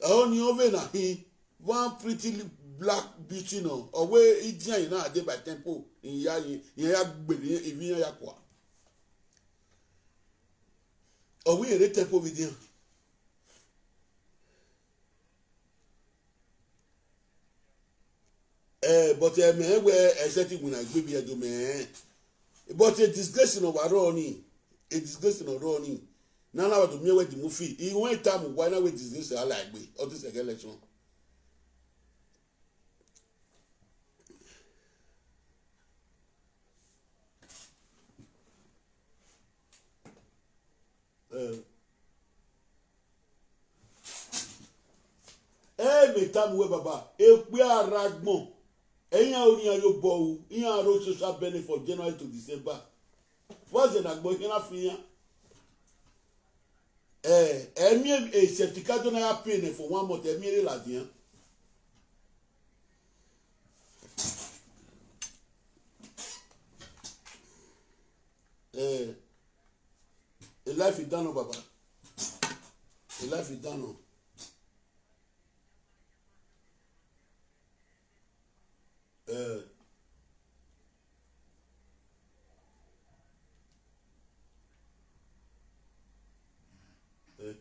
O ni o ve na hin. One pretty li- black beauty no. O we idian na dey by temple. In ya in ya gbele in ya kwa. O we ere temple vidian. Eh, but eh, me we except when I gbe bi edo me. But a disgrace no wa ro ni. A disgrace no ro ni. Na na wa to me we the movie. He went time why na we disgrace I like we. All this election. Eh. Eh, me tam we baba. E pe aragbon. Eyan ori an yo bo u. Iyan ro social benefit for January to December. What's the nagbo? Iyan fi yan. Eh, emi e certificate na ya pay ne for one month. Emi e la dian. Eh, a life is done, Baba. A life is done. Eh. Eh.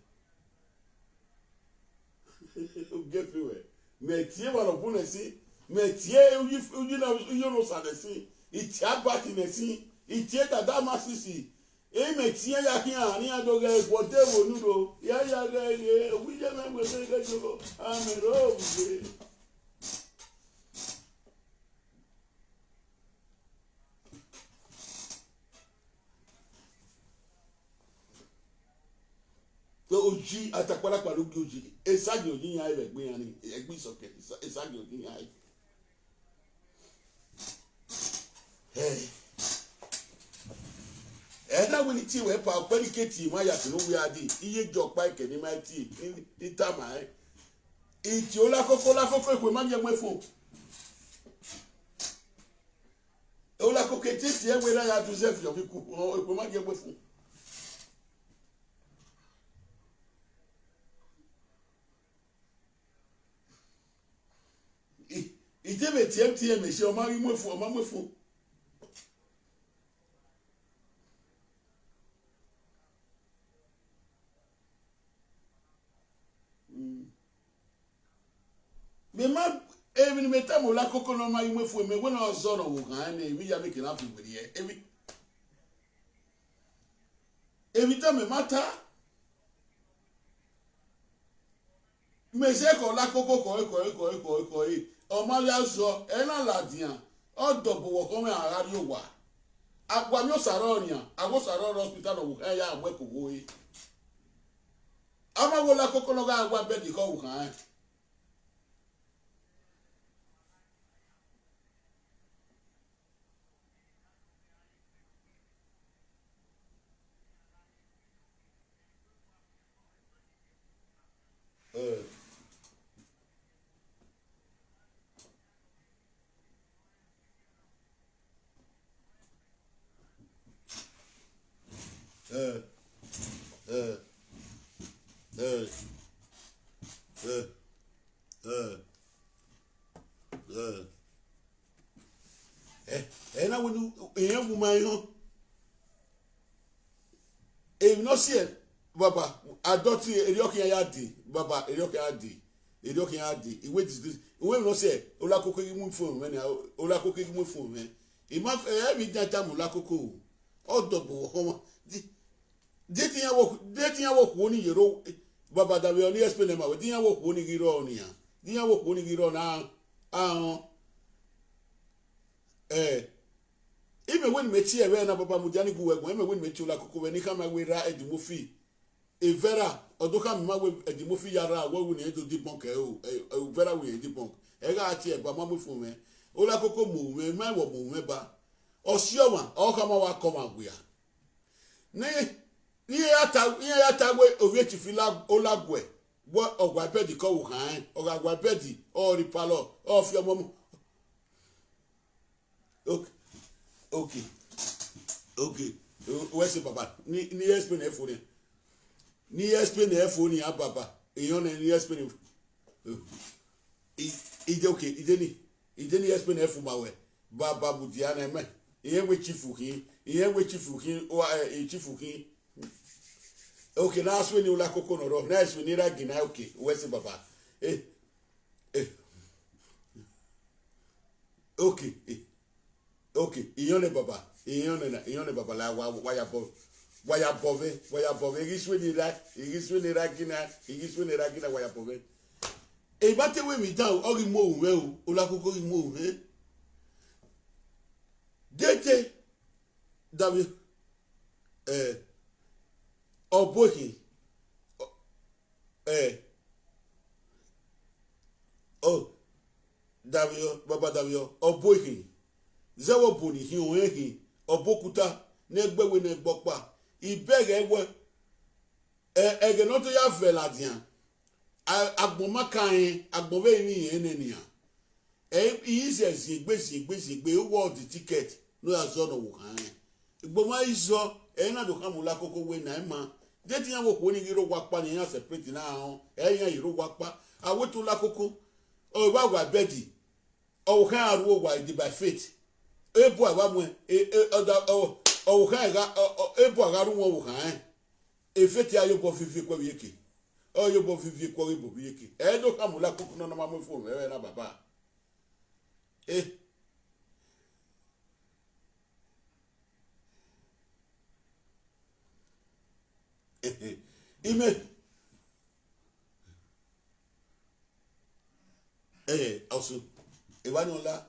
Oge fi we. Me tie wa lo bu ne si. Me tie uyi uyi na uyi no sa ne si. Itia bati ne si. Itie dada ma si si. Ime tie ya ki ani adoge ko te wo nu do. Ya ya ge ge wi je me me se ge jo. Amen o. So oji atakpara kpara ogi oji. Esagi oji yan ebe gbe yan ni. Egbe isoke. Esagi oji yan ebe. Hey. Ena wini ti we pa okpeni keti ma ya kinu we adi. Iye jo pa ike ni ma ti ni tama e. Iti ola koko ola koko ekwe ma je mwe fo. Ola koko eti ti e we ra ya Joseph yo mi ku. Ekwe ma je mwe fo. Itebe ti M T N me se o ma ri mwe fo, o ma mwe fo. Me ma evi ni me ta mo la koko no ma ri mwe fo me we no zo no wo gan me evi ya me ke na fi gberi e. Evi evi ta me ma ta. Me se ko la koko ko ko ko ko ko e o ma ya zo e na la dian. O do bo wo ko me ara ri o wa. Agwa mi o saro nian, agwa saro hospital no wo e ya we ko wo e. Ama wo la koko no ga agwa bed ko wo kan. Eh. Eh. Eh. Eh. Eh. Eh. Eh. Eh, eh, na wenu, eh, wu ma yo. E no si e, baba, adoti e ri okin ya di, baba, e ri okin ya di, e ri okin ya di. Iwe disgrace. Iwe no si e, ola koko gi mu fo me ni, ola koko gi mu fo me. I ma e mi da ta mu la koko. O do bo ho. Di di ti ya wo, di ti ya wo ku ni yero. Baba da we oni explain ma we. Di ya wo ku ni giro ni ya. Di ya wo ku ni giro na. Ah. Eh. Ime wen me ti e we na baba mu jani gu we gun. Ime wen me ti ola koko we ni ka ma we ra e di mo fi. E vera odo ka ma we e di mo fi ya ra we wu ni e do di bank e o. E vera we e di bank. E ga ti e ba ma mu fun me. Ola koko mu me, ma wo mu me ba. O si o ma, o ka ma wa ko ma gbe ya. Ni ni ya ta, ni ya ta we o we ti fi la o la gwe. Wo o gwa bed ko wo kan. O ga gwa bed o ri palo. O fi omo mu. Okay. Okay. Okay. We se baba. Ni ni explain e fo ni. Ni explain e fo ni a baba. Eyan ni explain. I ide okay. Ide ni. Ide ni explain e fo ma we. Baba bu dia na me. Iye we chifu kin. Iye we chifu kin. O e chifu kin. Okay, na aswe ni ola koko no ro. Na aswe ni ra gina okay. We se baba. Eh. Eh. Okay. Eh. Okay. Iyone baba. Iyone na. Iyone baba la wa wa ya bo. Wa ya bove. Wa ya bove. Igi swe ni ra. Igi swe ni ra gina. Igi swe ni ra gina wa ya bove. E ba te we mi da o. Ogi mo we o. Ola koko gi mo we. Dete. David. Eh. Obohi. Eh. Oh, Davio, baba Davio, obohi. Zewo boni hi ohehi. Obokuta. Negbewe negbopa. Ibege we. Eh, ege no to ya vela dian. Agbon maka yen, agbon ve yin yen ne nian. E ize ziegbe ziegbe ziegbe o wo di ticket no ya zo no wo kan. Igbo ma izo e na do kan mu la koko we na ma. De ti yan wo ko ni giro wa pa ni yan separate na on. E yan iro wa pa. A we to la koko. O wa wa bedi. O kan aru o wa di by faith. E bo wa mu e e o da o o kan ga o e bo ga ru won wo kan. E faith ayo bo fifi ko wi eke. Oyo bo vivi ko bo vivi ki. E do ka mu la kuku no na ma mo fo me na baba. Eh. Ime. Eh, also. E wa no la.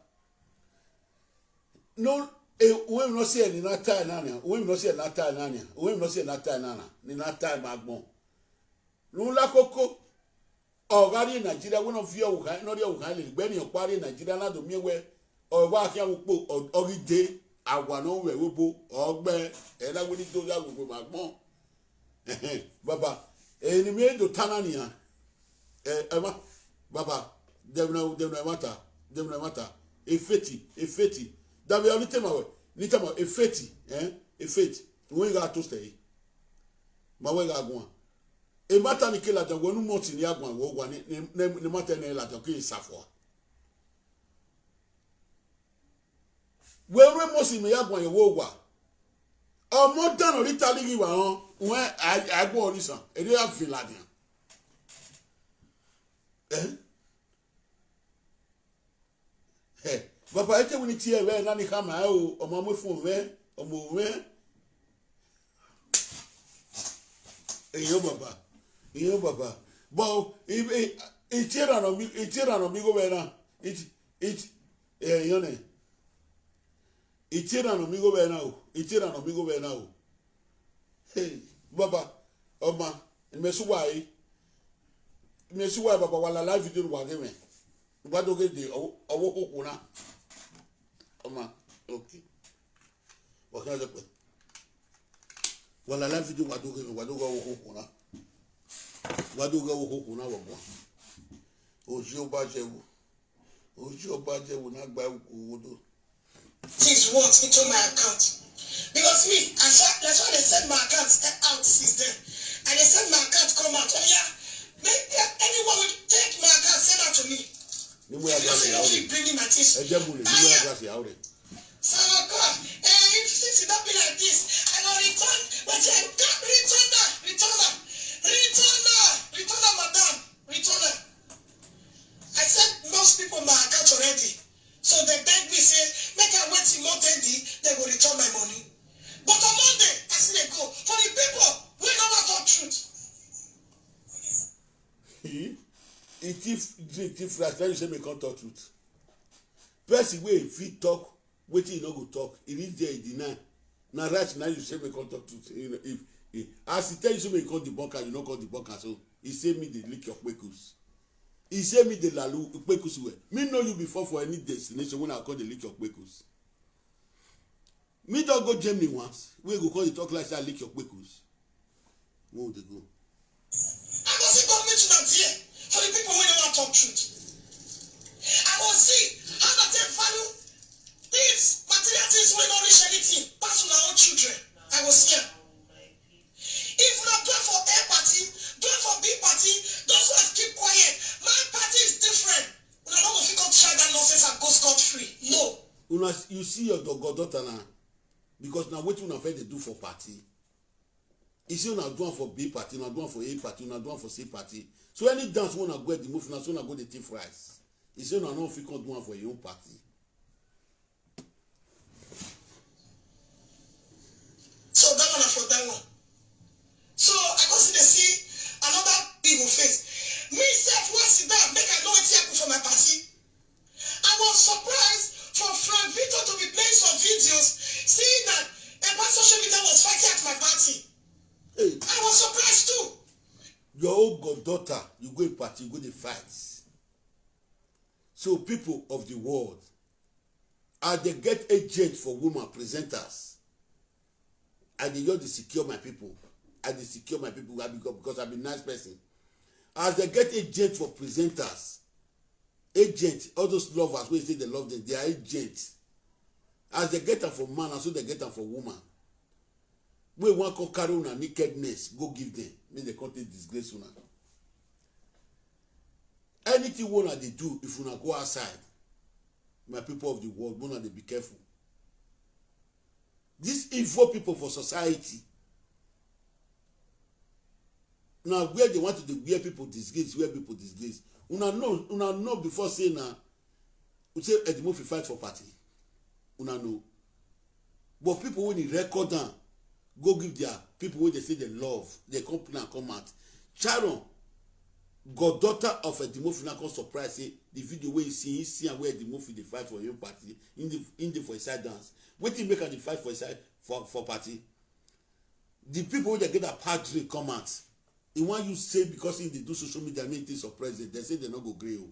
No, e we no se ni na ta na ni. We no se na ta na ni. We no se na ta na na. Ni na ta ma gbon. Lu la koko. Ọgha rhie Nigeria, wẹ ne ọ viọ vbe ukhan, ne ọ rhie vbe ukhan lele, gbe ne ọ kpa rhie Nigeria na do miẹn wẹ ọ wa khian vbe ukpo, ọ ghi de, awa ne ọ vwẹ vbe obo, ọ gbe. Ena wini do ya gbogbo ma gbon. Baba, eni mi do tana ni ya. Eh, ema, baba, dem na, dem na mata, dem na mata. E feti, e feti. Da bi oni tema we, ni tema e feti, eh? E feti. Wen ga to stay. Ma we ga gwan. E mata ni kela jan wenu moti ni agwan wo gwa ni, ni, ni, ni mata ni la jan ki safo. Wenu moti mi agwan yo wo gwa. Omo dan ori tali gi wa on, wen a, a gbo ori san. E de ya vin la dian. Eh? Eh, baba, ete wini ti e we na ni kama e o, omo mo fun we, omo we. Eyo baba, eyo baba. Bo, i, i, i tira no mi, i tira no mi go we na. I, i, eh, yo ne. I tira no mi go we na o, i tira no mi go we na o. Hey, baba, oma, me su wa e. Me su wa, baba, wala live video wa ge me. Wa do ge de, o, o wo ko kuna. Oma, okay. Wa ka de pe. Wala live video wa do ge me, wa do ge wo ko kuna. Wa do ge wo ko kuna wa bo. O ji o ba je wo. O ji o ba je wo na gba wo ko wo do. Things what into my account. Because me, I saw, that's why they send my account out since then. And they send my account come out. Oh yeah, make, yeah, anyone will take my account, send that to me. Ni mo ya If you don't say you don't bring me my things. Ẹ jẹ́ mo lè ní wọ́n gba sí àwòrán. So God, eh, if things don't be like this, I will return. But I can't return that, return that, return that, return that, madam, return that. I sent most people my account already. So they beg me, say, make I wait till Monday, they will return my money. But on Monday, I see they go. For the people, we never talk truth. He, he thief, drink, thief rice. Tell you say me can't talk truth. Person wey fit talk, wetin he no go talk. He reach there, he deny. Na right now you say me can't talk truth. You know, if, if, as he tell you say me can't debunk am, you no can't debunk am. So he say me dey lick your kpekus. He say me dey lalu kpekus well. Me know you before for any destination when I call the lick your kpekus. Me don go Germany once. We go call the talk like say I lick your kpekus. Where would they go? I go see government una there for the people wey no wan talk truth. I go see how una take value things, material things wey no reach anything pass una own children. I go see am. If una do am for A party, do am for B party, those ones keep quiet. My party is different. Una no go fit come try that nonsense and go scot free. No. Una, you see your do-, goddaughter now, because na wetin una first dey do for party. You see una do am for B party, una do am for A party, una do am for C party. So any dance wey una go at the move, na so una go dey thief rice. You see una no fit come do am for your own party. So that one na for that one. So I come see dey see another people face. Me sef wan sit down, make I know wetin happen for my party. I was surprised for Frank Victor to be playing some videos, seeing that about social media was fighting at my party. Hey. I was surprised too. Your own goddaughter, you go a party, you go dey fight. So people of the world, as they get agent for woman presenters, I dey just dey secure my people. I dey secure my people. I be, because I be nice person. As they get agent for presenters, agent, all those lovers wey say they love them, they are agent. As they get am for man, na so they get am for woman. Wey wan come carry una nakedness, go give them. Make they come take disgrace una. Anything wey una dey do, if una go outside, my people of the world, una dey be careful. These evil people for society, na where they want to dey wear people disgrace, wear people disgrace. Una know, una know before say na, we say Eddie Murphy fight for party. Una know. But people wey dey record am, go give their people wey they say they love, they come put am come out. Sharon, goddaughter of Eddie Murphy, now come surprise say the video wey he see, he see am where Eddie Murphy dey fight for him party, in the, in the for inside dance. Wetin make am dey fight for inside for, for party? The people wey they get that part drink come out. He wan use say because he dey do social media, make things suppress them. They say they no go gree o.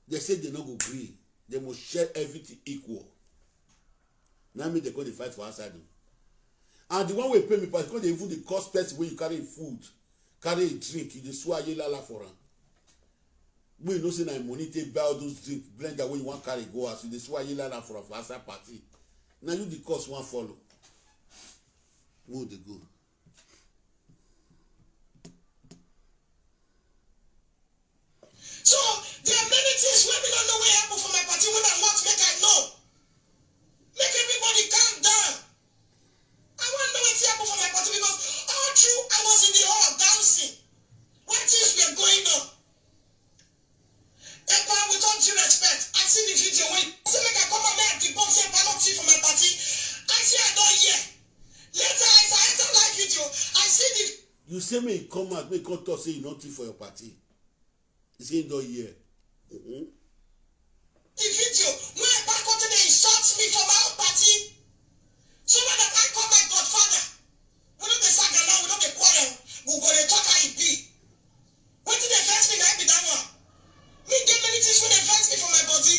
They say they no go gree. They must share everything equal. Now make they go dey fight for outside o. And the one wey pay me pass, come dey even dey curse person wey you carry food, carry a drink, you dey swear aye lala for am. Wey you know say na im money take buy all those drink, blender wey you wan carry go house, you dey swear aye lala for am for outside party. Na you the cause wan follow. Who dey go? So there are many things wey we don't know wey happen for my party wey I want make I know. Make everybody calm down. I wan know wetin happen for my party because all through I was in the hall dancing when things were going on. Epa, with all due respect, I see the video wey say make I come out make I debunk say Epa no thief for my party. I say I don hear. Later as I enter live video, I see the You say make you come out, make you come talk say you no thief for your party. You say you don hear. Mm-hmm. The video wey Epa come take dey insult me for my own party. So when I call my godfather, we no dey saga now, we no dey quarrel, we go dey talk how e be. Wetin dey vex me na be that one. Me get many things wey dey vex me for my body.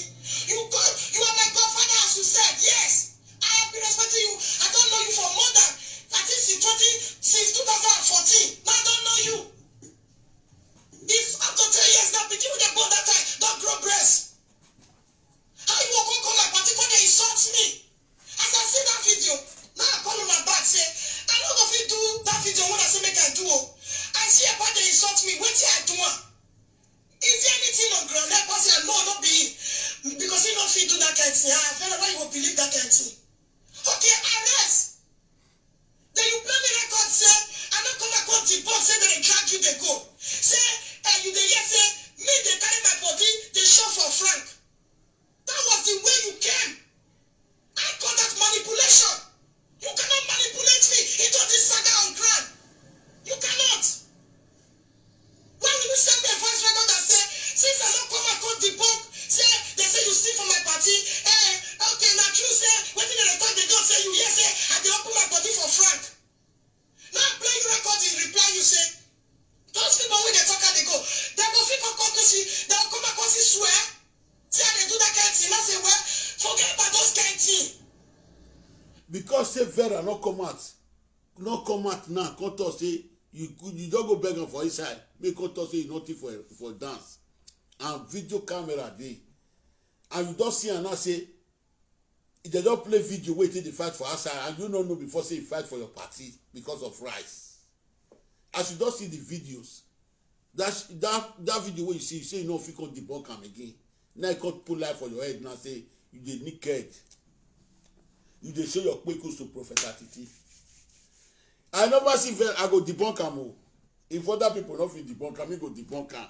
You go, you are my godfather as you said, yes. I have been respecting you. I don't know you for more than, I think since twenty, since two thousand and fourteen. Now I don't know you. If after ten years now, pikin wey dey born that time don grow breast. How you go come call my party come dey insult me? As I see that video, now I call una back say I no go fit do that video wey I say make I do o. I see Epa dey insult me, wetin I do am? Is there anything on ground? Epa say no, no be him because he no fit do that kind thing. Ah, Vera, why you go believe that kind thing? Okay, arrest. Then you play me record say I no come across the box say they drag you dey go. Say eh, you dey hear say me dey carry my body dey show for Frank. That was the way you came. I call that manipulation. You cannot manipulate me into this saga on ground. You cannot. Why will you send me a voice record and say, since I don't come and come debunk, say they say you steal from my party? Eh, okay, na true say wetin dey record dey don say you hear say I dey open my body for Frank. Now play the record in reply you say those people wey dey talk how dey go, dem go fit come come see, dem go come and come see swear. Say I dey do that kind thing. I say well, forget about those kind thing. Because say Vera no come out, no come out now, come talk say you you don go beg am for inside, make come talk say you no thief for for dance, and video camera dey, and you don see am now say if dem don play video wey take dey fight for outside and you no know before say you fight for your party because of rice. As you don see the videos, that that that video wey you see, you say you no fit come debunk am again. Now you come put life for your head now say you dey naked. You dey show your kpekus to Prophet Atiti. I never see Vera, I go debunk am o. If other people no fit debunk am, me go debunk am.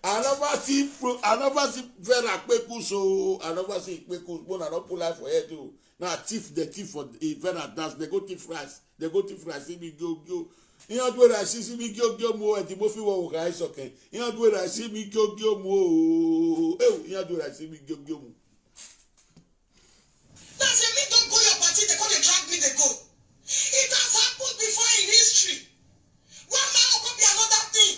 I never see pro, I never see Vera kpekus o. I never see kpekus. But I no put life for head o. Na thief, the thief for eh, Vera dance. They go thief rice. They go thief rice. See me go go. Ihe ọdụ rice, see me go go mo. Edi mo fi wo rice okay. Ihe ọdụ rice, see me go go mo. Eh, ihe ọdụ rice, see me go go mo. That's a me don't go your party, they come dey drag me, they go. It has happened before in history. One man will be another thing.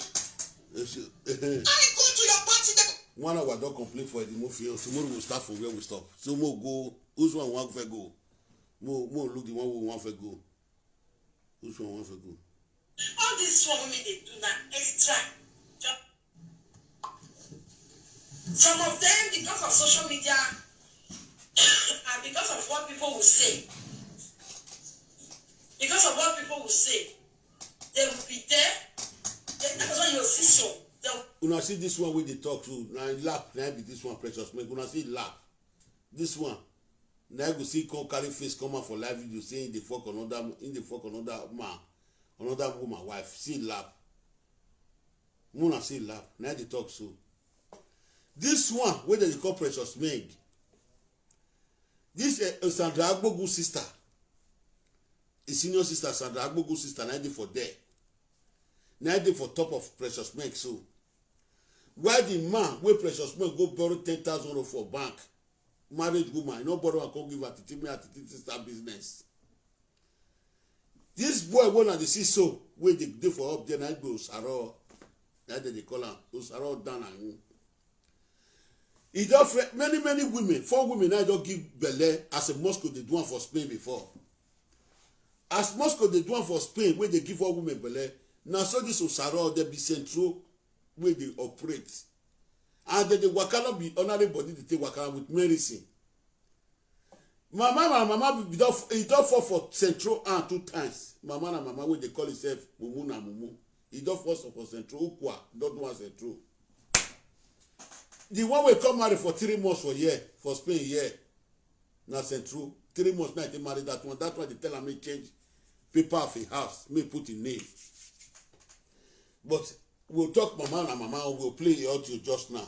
I go to your party, they One hour don complete for the movie. Tomorrow we'll start from where we stop. So mo go. Who's one one for go? Mo mo look the one we one for go. Who's one one for go? All this one wey dey do na extra. Some of them, because of social media and because of what people will say, because of what people will say, they will be there. They, that's why you see so. They will Una see this one wey dey talk so, na him lap, na him be this one Precious Make. Una see lap. This one, na him go see come carry face come out for live video say him dey fuck another, him dey fuck another man, another woman wife. See lap. Muna say laugh, na dey talk so. This one wey dem dey call Precious Meg, this uh, Sandra Agbogu sister, his senior sister Sandra Agbogu sister, na dey for there, na dey for top of Precious Meg. So why the man wey Precious Meg go borrow ten thousand euro for bank, married woman, he no borrow and come give her titi me her titi sister business. This boy wey una dey see so wey dey dey for up there na him be Osaro, na dem dey call am Osaro dan na him. E don fre many many women, four women na him don give belle as a Moscow dey do am for Spain before. As Moscow dey do am for Spain, wey dey give all women belle, na so this Osaro dey be central wey dey operate. And dem dey waka, no be ordinary body dey take waka with medicine. Mama na mama be don, e don fall for central hand two times. Mama na mama wey dey call himself mumu na mumu. E don fall for central ukwa, don do am central. The one wey come marry for three months for here, for Spain here, na central. Three months now, e take marry that one. That one dey tell am make change paper of him house, make put him name. But we'll talk mama na mama, we'll play the audio just now.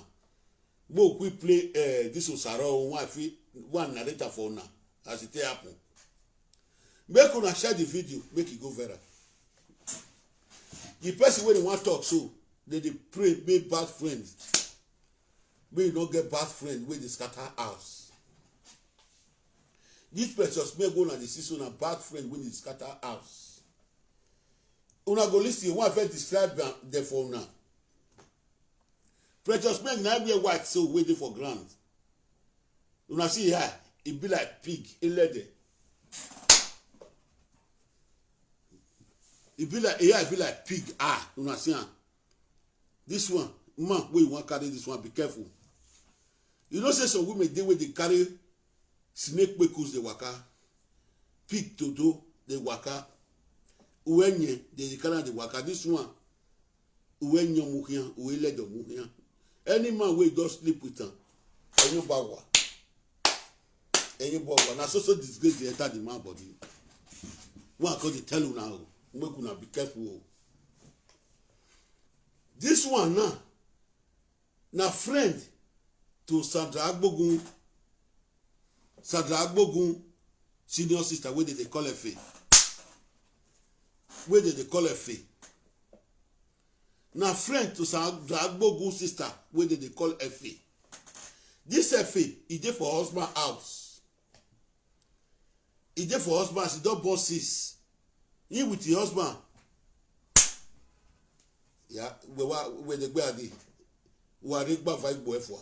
We'll quick play uh, this Osaro one, fi- one narrator for now as it take happen. Make una share the video, make it go viral. The person wey dey wan talk so, dem dey pray make bad friends, make you no get bad friend wey dey scatter house. This Precious Meg wey una dey see so na bad friend wey dey scatter house. Una go listen, one first describe am dem for una. Precious Meg na wear white so wey dey for ground. Una see here, e be like pig, elede. E be like, here e be like pig. Ah, una see am. This one, man wey you wan carry this one, be careful. You know say some women dey wey dey carry snake kpekus dey waka, pig todo dey waka, uwe nye dey dey carry am dey waka. This one, uwe nye mu here, uwe ledo mu here. Any man wey just sleep with am, ẹyin ba wa, ẹyin ba wa. Na so so disgrace dey enter the man body. One come dey tell una o, make una be careful o. This one now, na friend to Sandra Agbogun, Sandra Agbogun senior sister wey dem dey call Efe, wey dem dey call Efe. Na friend to Sandra Agbogun sister wey dem dey call Efe. This Efe, e dey for husband house. E dey for husband house, e don born six. He with him husband. Ya, we wa we dey gbe adi. Wa re gba va igbo efua.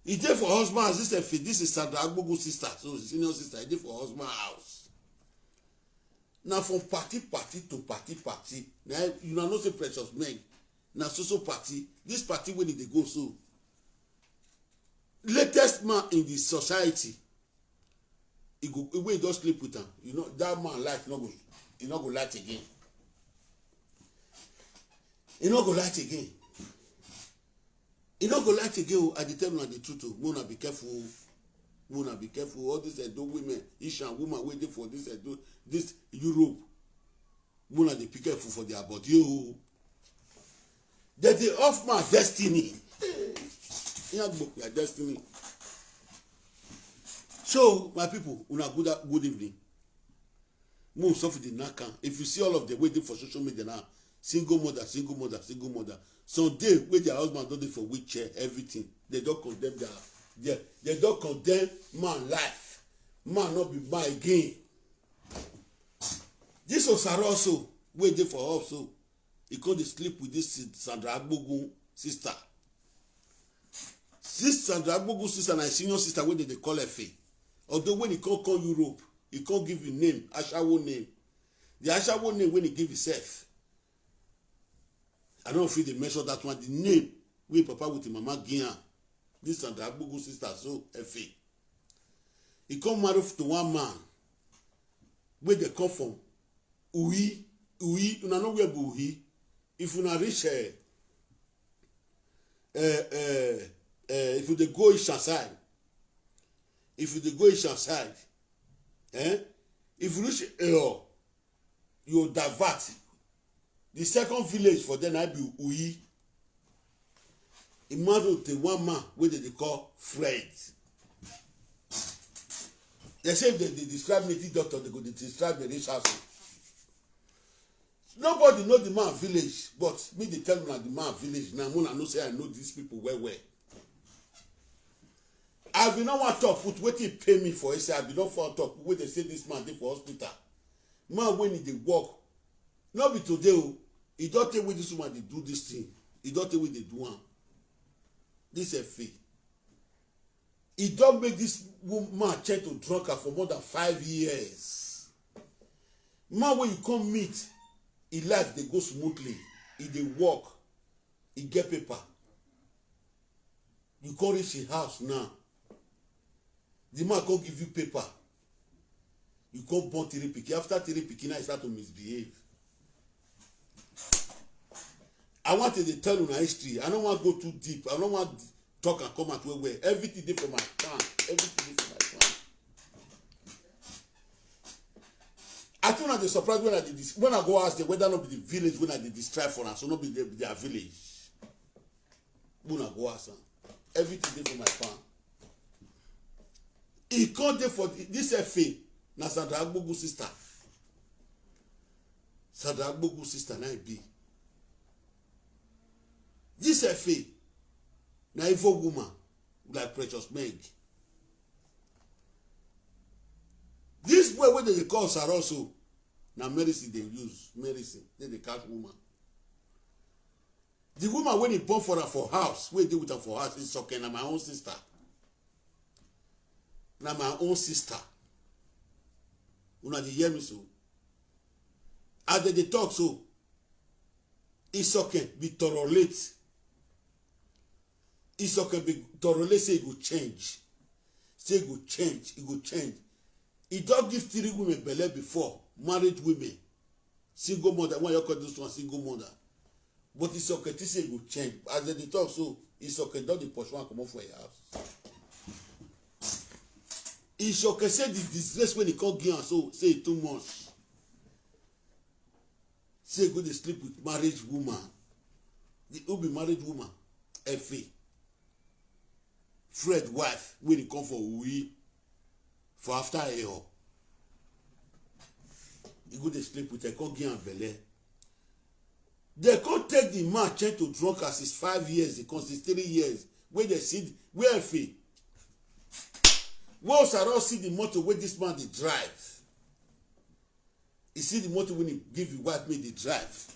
E dey for husband house. This Efe, this is Sandra Agbogun sister, so senior sister. E dey for husband house. Na from party party to party party. Na una know say Precious Meg na so so party. This party wey e dey go so, latest man in the society, e go, wey just sleep with am. You know that man light no go, e no go light again. E no go light again. E no go light again o. I dey tell una the truth o. Make una be careful o. Make una be careful. All these Edo women, Ishan woman wey dey for this Edo, this Europe, make una dey be careful for their body o. Dem dey off man destiny. Yagbo their destiny. So my people, una good good evening. Make we suffer the knack am. If you see all of them wey dey for social media now, single mother, single mother, single mother. Some dey wey their husband don dey for wheelchair, everything. Dem don condemn their, their, dem don condemn man life. Man no be man again. This Osaro also, wey dey for up so, e come dey sleep with this Sandra Agbogun sister. This Sandra Agbogun sister na him senior sister wey dem dey call Efe. Although when e come come Europe, e come give him name, Ashawo name. The Ashawo name wey e give himself, I no fit dey mention that one. The name wey papa with him mama give am, this Sandra Agbogun sister so, Efe. E come marry to one man wey dey come from Uyi, Uyi, una know where be Uyi? If una reach, eh, eh, eh, eh, if you dey go Ishan side, if you dey go Ishan side, eh, if you reach Eyo, you divert. The second village for there na be Uyi. E marry to one man wey dem dey call Fred. Dem say if dem dey describe native doctor, dem go dey describe the rich house. Nobody know the man village, but me dey tell una the man village now. Una know say I know these people well well. I bin no wan talk put wetin pay me for inside. I bin no wan talk wey dem say this man dey for hospital. Man wey e dey work, no be today o. E don tey wey this woman dey do this thing. E don tey wey e dey do am. This Efe, e don make this woman turn to drunkard for more than five years. Man wey you come meet, e life dey go smoothly, e dey work, e get paper. You come reach e house now. The man come give you paper. You come born three pikin. After three pikin, now you start to misbehave. I want to dey tell una history. I no wan go too deep. I no wan talk and come out well well. Everything dey for my plan. Everything dey for my plan. I think una dey surprise when I dey dis-, when I go ask them whether no be the village when I dey describe for am, so no be the, their village. Una go ask am. Everything dey for my plan. E come dey for the, this F A, na Sandra Agbogu sister. Sandra Agbogu sister na e be. This F A na evil woman like Precious Meg. This boy wey dem dey call Osaro so, na medicine dey use, medicine dey dey catch woman. The woman wey dey born for her for house, wey dey with her for house, is okay, na my own sister. Na my own sister. Una dey hear me so? As dem dey talk so, Isoke be torolate. Isoke be torolate say e go change. Say e go change, e go change. E don give three women belle before, married women. Single mother, why you call this one single mother? But Isoke think say e go change. As dem dey talk so, Isoke don dey pursue am comot for im house. Isoke say the disgrace wey e come give am so, say e too much. Say e go dey sleep with married woman. The, who be married woman? Effie. Fred wife wey dey come for Uyi for after Eyo. E go dey sleep with her, come give am belle. Dem come take the man change to drunk as is five years, e come sixty-three years, wey dem see, wey Effie, wey Osaro see the motor wey this man dey drive. E see the motor wey e give him wife make dey drive.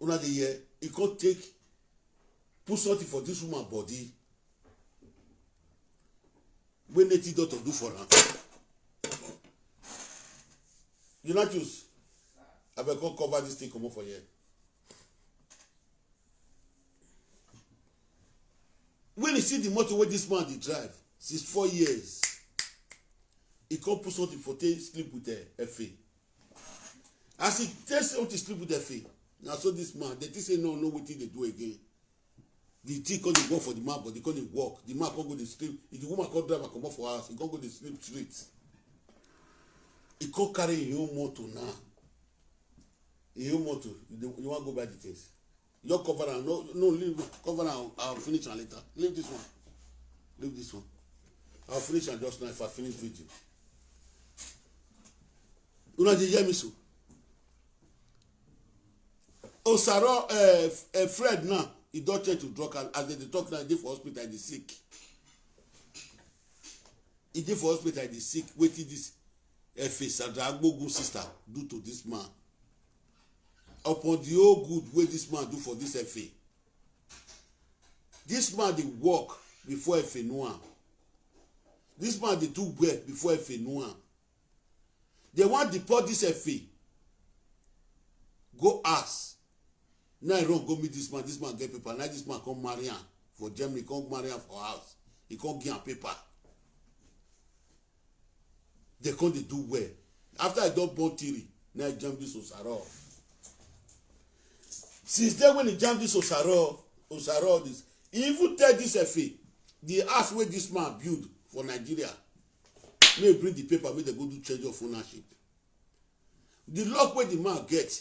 Una dey hear? E come take, put something for this woman body wey native doctor do for am. Ignatius, abeg come cover this thing comot for here. When e see the motor wey this man dey drive since four years, e come put something for take sleep with, eh, Effie. As e take something sleep with Effie, na so this man, dem think say no, no wetin dey do again. The thing come dey work for the man body, come dey work. The man come go dey sleep. If the woman come drive am comot for house, e come go dey sleep street. E come carry im own motor now. Im own motor, you dey, you wan go buy the things. You cover am, no, no, leave, cover am, I'll finish am later. Leave this one. Leave this one. I'll finish am just now if I finish video. Una dey hear me so? Osaro, eh, F-, eh, Fred now, e don change to drug, and as dem dey talk now, e dey for hospital, e dey sick. E dey for hospital, e dey sick. Wetin this Effie, Sandra Agbogu sister, do to this man? Upon the whole good wey this man do for this Effie, this man dey work before Effie know am. This man dey do well before Effie know am. Dem wan deport this Effie go house. Now e run go meet this man. This man get paper. Now this man come marry am for Germany. Come marry am for house. E come give am paper. Dem come dey do well. After e don born three, now e jam this Osaro. Since then when e jam this Osaro, Osaro this, e even tell this Effie, the house wey this man build for Nigeria, make e bring the paper, make dem go do change of ownership. The luck wey the man get,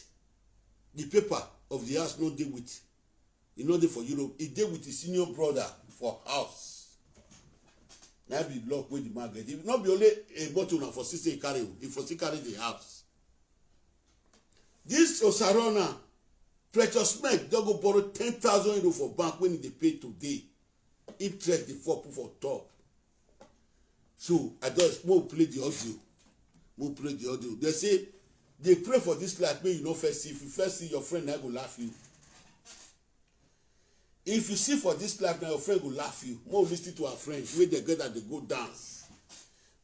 the paper of the house no dey with, e no dey for Europe. E dey with his senior brother for house. Na be luck wey the man get. If no be only a bottle na for six, e carry o, e for still carry the house. This Osaro now, Precious Meg don go borrow ten thousand euro for bank wey e dey pay today. Interest dey fall put for top. So I just, make we play the audio. Make we play the audio. Dem say, dey pray for this life, make you no first see. If you first see, your friend na go laugh you. If you see for this life, na your friend go laugh you. Make we listen to our friend wey dem get that dey go dance.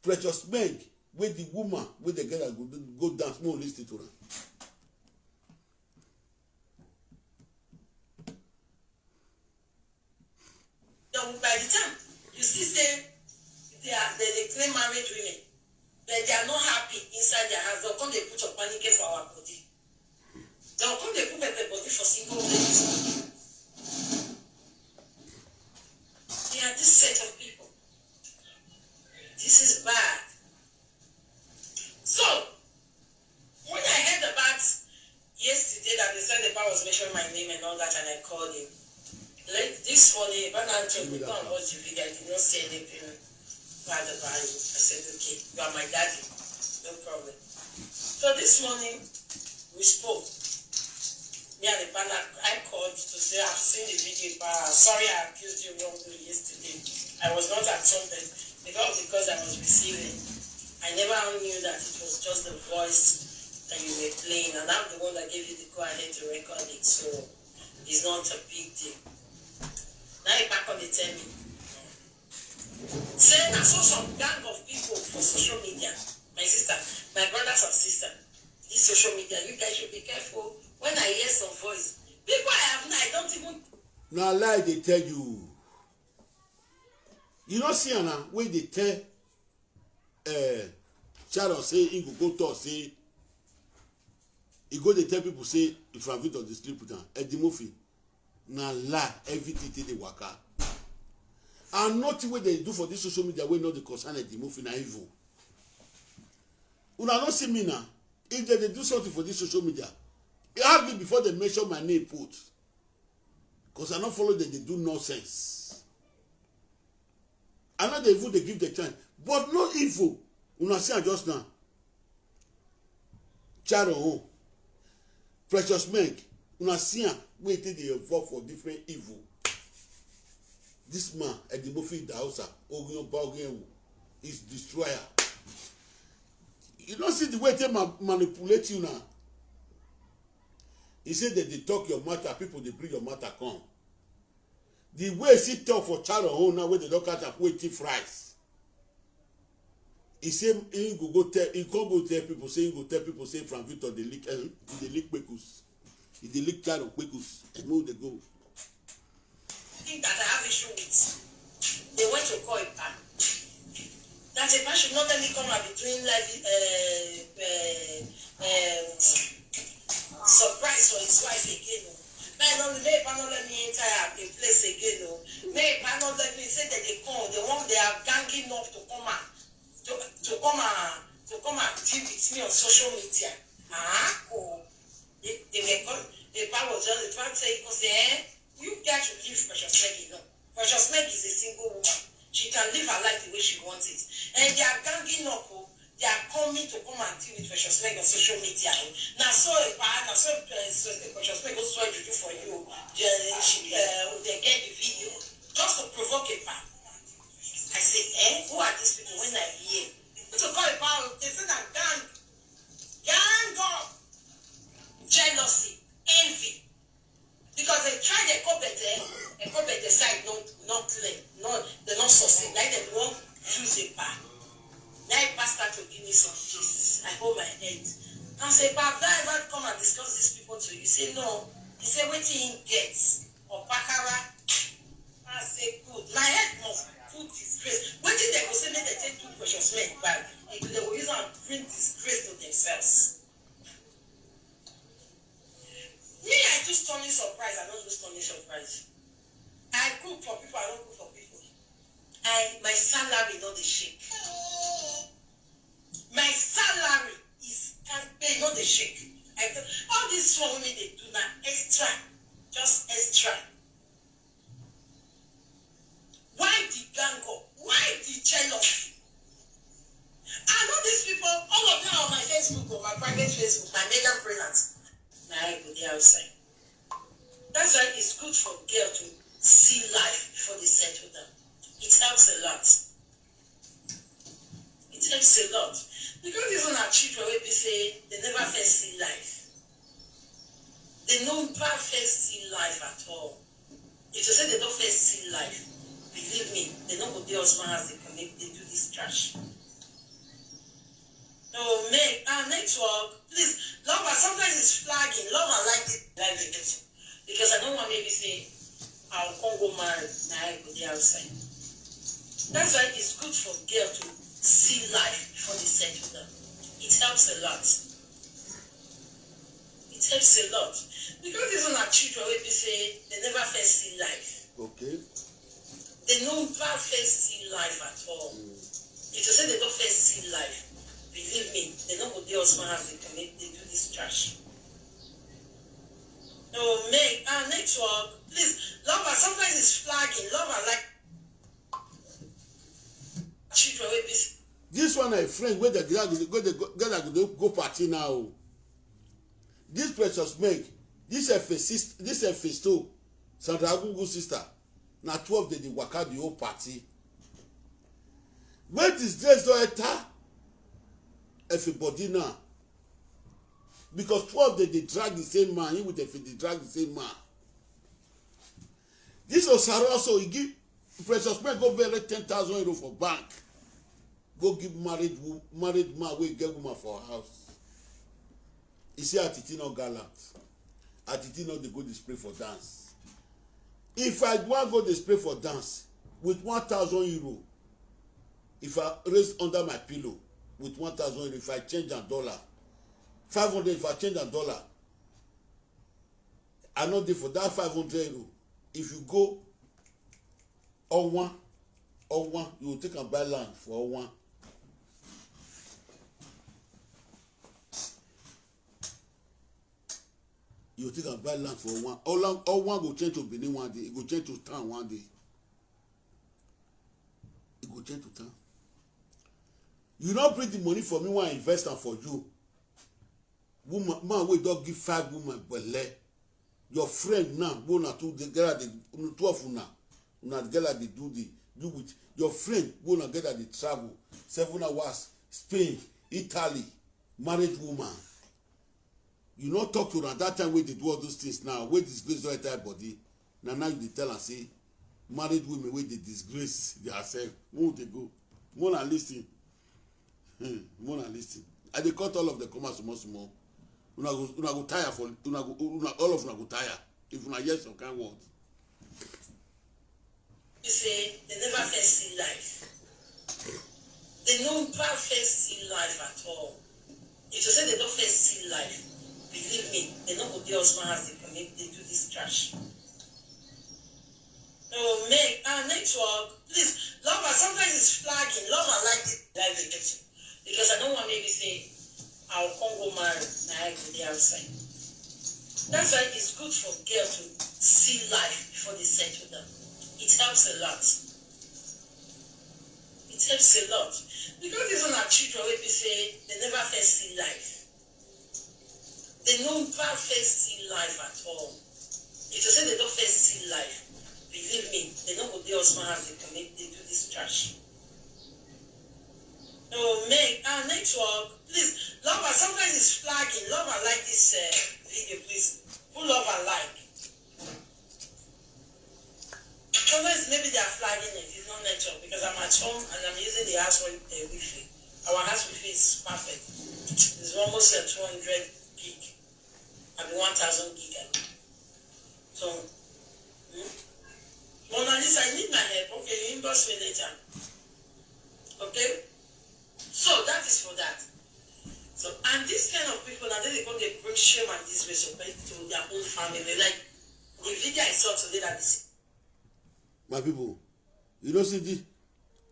Precious Meg Wey the woman wey dey get am go, go dance, make we listen to am. Then by the time you see say they are they dey claim married women, but they are not happy inside their house, dem come dey put opanike for our body. Dem come dey put pepper body for single ladies. They are this set of people. This is bad. So, when I heard about yesterday that the Sunday was mentioning my name and all that, and I called him. Like this morning, Bernard told me, "Go and watch the video." I did not say anything bad about you. I said, "Okay, you are my daddy. No problem." So this morning, we spoke. Me and the Bernard, I called to say, "I've seen the video, but sorry I accused you wrongly yesterday. I was not at home, but because, because I was receiving. I never knew that it was just the voice that you were playing, and I'm the one that gave you the go ahead to record it, so it's not a big deal." Now you back on the tell me. Say na so some gang of people for social media. My sister, my brothers and sisters, this social media, you guys should be careful. When I hear some voice, people I have I don't even. Na lie dey tell you. You no see am na wey dey tell uh, Sharon say he go go talk say he go dey tell people say Frank Victor dey sleep with am. Eddie Murphy, na lie, everything take dey waka. And nothing wey dem do for this social media wey no dey concern Eddie Murphy na evil. Una no see me na. If dem dey do something for this social media, e hard me before dem mention my name put. Because I no follow dem dey do nonsense. I no dey even dey give dem time. But no evil. Una see am just now. Charo own. Precious Meg. Una see am wey e take dey involve for different evil. This man, Edimofi Idahosa, Ogunyoba Ogunyewu, is destroyer. You no see the way e take ma manipulate you now. He say dem dey talk your matter, people dey bring your matter come. The way he talk for Charo own now wey dem don catch am wey thief rice. He say he go go tell, he come go tell people say he go tell people say Frank Victor dey lick, eh, he dey lick kpekus. He dey lick Charo kpekus. And make we dey go. Thing that I have issue with. They went to call Epa. That Epa should not let me come and be doing like uh, uh, um, surprise for his wife again. Oh. Make no make Epa no let me enter her place again. Oh. Make Epa no let me say that they come. They want they are ganging up to come and to, to come and to come and deal with me on social media. Ah, oh. They, they were called, Epa was just the fact say, he say, eh, you guys should leave Precious Meg alone. Precious Meg is a single woman. She can live her life the way she wants it. And they are ganging up, oh, they are coming to come and deal with Precious Meg on social media. Oh. Now so Epa, now so, uh, so Precious Meg go swear juju for you. They, she, uh, they get the video just to provoke Epa. I say, eh, who are these people when I hear? To call Epa, they say na gang, gang up, jealousy, envy. Because they try the Ekobete, Ekobete side not not clear, not they not succeed. Like they won't use Epa. Now Epa start to give me some gist. I hold my head. I say, Epa, have I ever come and discuss these people to you? He say no. He say wetin he gets or pakara. I say good. My head must put disgrace. Wetin dem go say make dem take do Precious Meg bad? If dem go use am bring disgrace to themselves. Me, I do stunning surprise. I don't do stunning surprise. I cook for people. I don't cook for people. I my salary no dey shake. My salary is kampe, no dey shake. I tell all this one wey dey do na extra, just extra. Why the gang up? Why the jealousy? I know these people, all of them are on my Facebook or my private Facebook, my mega brilliant. Now I go there outside. That's why it's good for girl to see life before they settle down. It helps a lot. It helps a lot. Because these are children wey be say they never first see life. They never first see life at all. If you say they don't first see life, believe me, they no go dey husband as they connect, they do this trash. Network, please, lover, sometimes it's flagging. Lover, like this live video because I don't want maybe say I'll come go marry. Now I go the outside. That's why it's good for girl to see life before they settle down. It helps a lot. It helps a lot because these are children wey be say they never first see life. Okay. They no ever first see life at all. If you say they don't first see life, believe me, they no go dey husband house dey commit dey do this trash. No, make our network, please, lover, sometimes it's flagging. Lover, like children wey be s- This one na a friend wey dey get go dey go party now. This Precious Meg, this her face sister, this her face too, Sandra Agugu sister, na twelve dey dey waka the whole party. Wey disgrace don enter everybody now because twelve dey dey drag the same man, he with Efe dey drag the same man. This Osaro also, he give Precious Meg go bury ten thousand euro for bank, go give married wo- married man wey get woman for house. He say Atiti no gallant. Atiti no dey go display for dance. If I wan go display for dance with one thousand euro, if I raise under my pillow with one thousand euro, if I change am dollar, five hundred, if I change am dollar, I no dey for that five hundred euro. If you go Owan, Owan, you go take am buy land for Owan. You go take am buy land for Owan. Owan, Owan go change to Benin one day. E go change to town one day. E go change to town. You no bring the money for me when I invest am for you. Woman, man wey don give five woman belle. Your friend now, go na two the girl dey two of una, una the girl dey do the do with your friend go na get dey travel seven hours, Spain, Italy, married woman. You no talk to una that time wey dey do all those things now, wey disgrace don enter her body. Na now you dey tell am say married women wey dey disgrace theirself, who dey go? Mona listen. Hmm, Mona listen. I dey cut all of the comma small small. Una go, una go tire for una go, una all of una go tire if una hear some kind word. You say they never first see life. They no ever first see life at all. If you say they don't first see life, believe me, they no go dey husband house dey commit dey do this trash. No, make our network, please. Lover, sometimes it's flagging. Lover, like this live video because I don't want maybe say I'll come go marry. Now I go the outside. That's why it's good for girl to see life before they settle down. It helps a lot. It helps a lot because even our children wey be say they never first see life. They no ever first see life at all. If you say they don't first see life, believe me, they no go dey husband house dey commit dey do this trash. No, make our network, please. Lover, sometimes it's flagging. Lover, like this uh, video, please. Put lover like. Sometimes maybe they are flagging it. It's not network because I'm at home and I'm using the house wi- the wifi. Our house wifi is perfect. It's almost a two hundred gig. I mean one thousand gig. I mean. So, hmm? Mona Lisa, I need my help. Okay, you inbox me later. Okay? So that is for that. So and this kind of people now they come dey bring shame and disgrace to their own family. Like the video I saw today that this My people, you know see the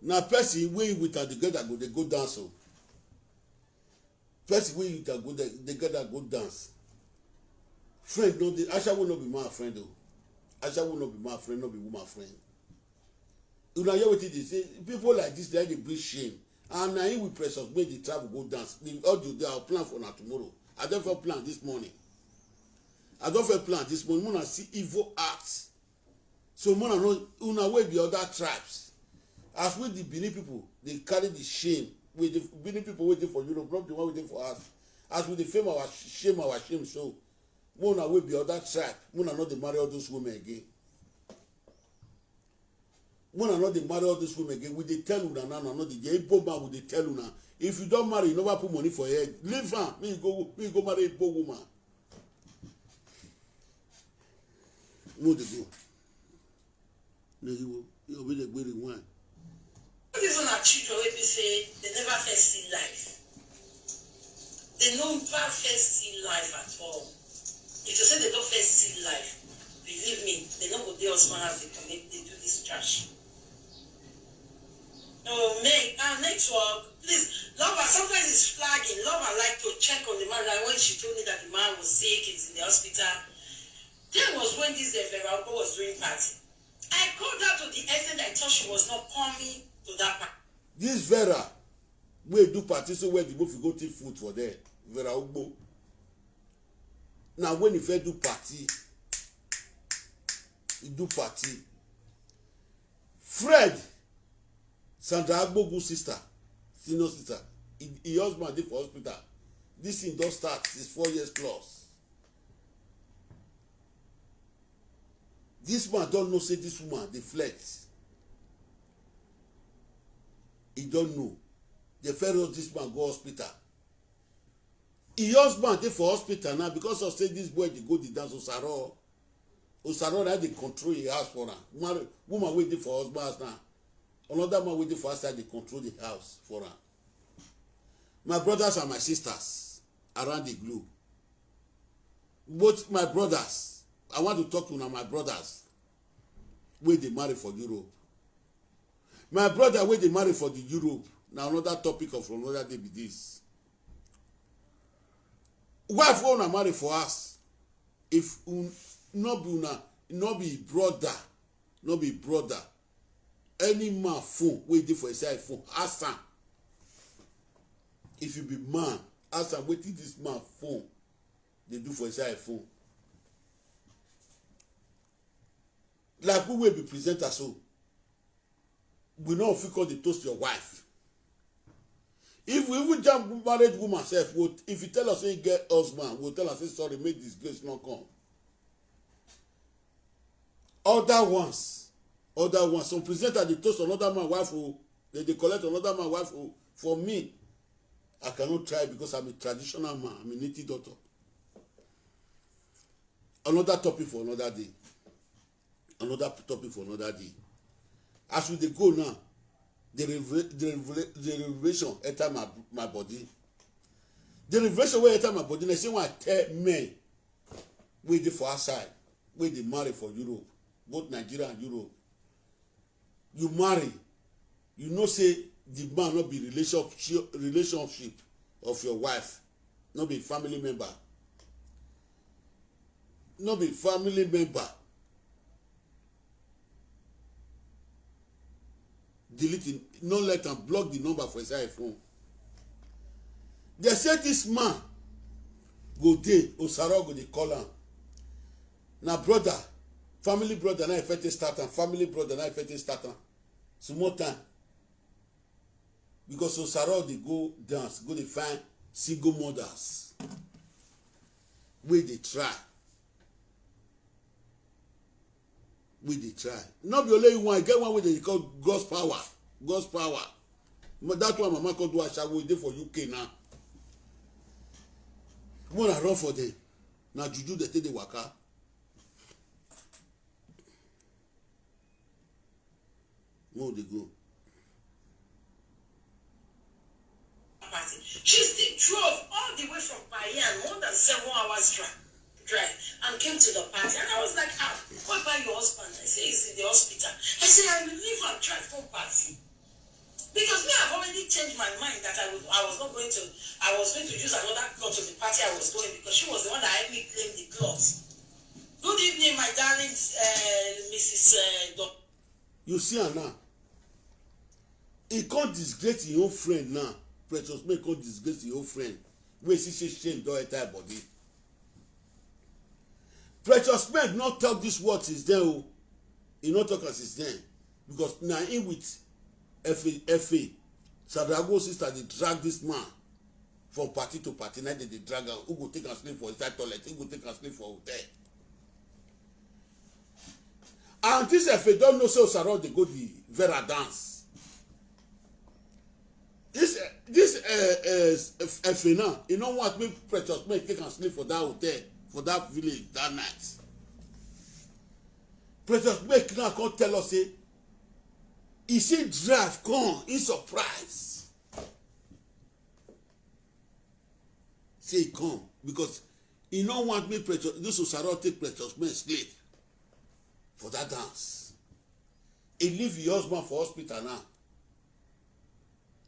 na person wey with her together go dey go dance o. Person wey with her go dey together go dance. Friend no dey, ashawo no be man friend o. Ashawo no be man friend, no be woman friend. Una hear wetin dey say? People like this, they dey bring shame. And na him we Precious make the travel go dance. The audio dey our plan for na tomorrow. I don first plan this morning. I don first plan this morning. Una see evil acts. So una no una wey be other tribes. As we the Benin people, they carry the shame. We the Benin people waiting for Europe, not the one waiting for us. As we dey fame our shame, our shame. So una wey be other tribe, una no dey marry all those women again. When I no dey marry all these women again, we dey tell una now, now, no dey, the Igbo man, we dey tell una. If you don marry, you never put money for head, leave am. Me go, me go marry Igbo woman. No dey go. No dey go. You be the great one. These are children wey be say they never first see life. They no never first see life at all. If you say they don't first see life, believe me, they no go dey husband house dey connect, dey do this trash. Oh, make our network, please. Lover, sometimes it's flagging. Lover like to check on the man. Like when she told me that the man was sick, he's in the hospital. There was when this uh, Vera Ugbo was doing party. I called her to the extent I thought she was not coming to that party. This Vera, wey do party so where the boy fit go take food for there. Vera Ugbo. Now when he fit do party, he do party. Fred, Sandra Agbogu sister, senior sister, he, he husband dey for hospital. This thing don start, it's four years plus. This man don know say this woman dey flirt. He don know. They fit rush this man go hospital. Him husband dey for hospital now because of say this boy dey go dey dance Osaro. Osaro na dey control him house for am. Woman, woman wey dey for husband house now, another man wey dey for outside dey control the house for am. My brothers and my sisters around the globe, both my brothers, I want to talk to una, my brothers wey dey marry for Europe. My brother wey dey marry for the Europe, na another topic of another day be this. Wife wey una marry for house, if un, no be una, no be brother, no be brother, any man phone wey dey for inside phone, ask am. If you be man, ask am wetin this man phone dey do for inside phone. Like we wey be presenter so, we no fit call dey toast your wife. If we even jam married woman sef, we, if you tell us say you get husband, we tell am say sorry, make disgrace no come. Other ones, other ones, some presenter dey toast another man wife o, they dey collect another man wife o. For me, I cannot try because I'm a traditional man, I'm a native doctor. Another topic for another day. Another topic for another day. As we dey go now, the, revela- the, revela- the revelation enter my, my body. The revelation wey enter my body na say when I tell men wey dey for outside, wey dey marry for Europe, both Nigeria and Europe, you marry, you know say the man no be relationship relationship of your wife, no be family member, no be family member. Delete it, no let am block the number for inside phone. They say this man go dey, Osaro go dey call am. Na brother, family brother na affected start am, family brother na affected start am. Small time. Because Osaro dey go dance, go dey find single mothers wey dey try. We dey try. No be only one, I get one wey dey call God's power. God's power. But that one mama come do ashawo, e dey for U K now. When I run for them, na juju they take dey waka. Mo dey go. Party. She still drove all the way from Payan, more than seven hours drive, drive, and came to the party. And I was like, ah, what about your husband? I say he's in the hospital. I say I will leave and drive come party. Because me, I've already changed my mind that I, will, I was not going to, I was going to use another cloth to the party I was going because she was the one that helped me claim the cloth. Good evening, my darling uh, Missus Uh, Doc. You see am now. He come disgrace him own friend now. Precious Men come disgrace him own friend. Wey see say shame don enter him body. Precious Men no talk this word since then o. He no talk am since then. Because na him with F A, F A, Sandra Agbogu sister dey drag this man from party to party. Na they dey drag am. Who go take am sleep for inside toilet? Who go take am sleep for hotel? And this Efe don know say Osaro dey go the Vera dance. This, eh, this, eh, eh, Efe now, he no want make Precious May take am sleep for that hotel, for that village that night. Precious May now come tell us say he see drive come, he surprise. Say he come because he no want make Precious, this Osaro take Precious May sleep for that dance. He leave him husband for hospital now.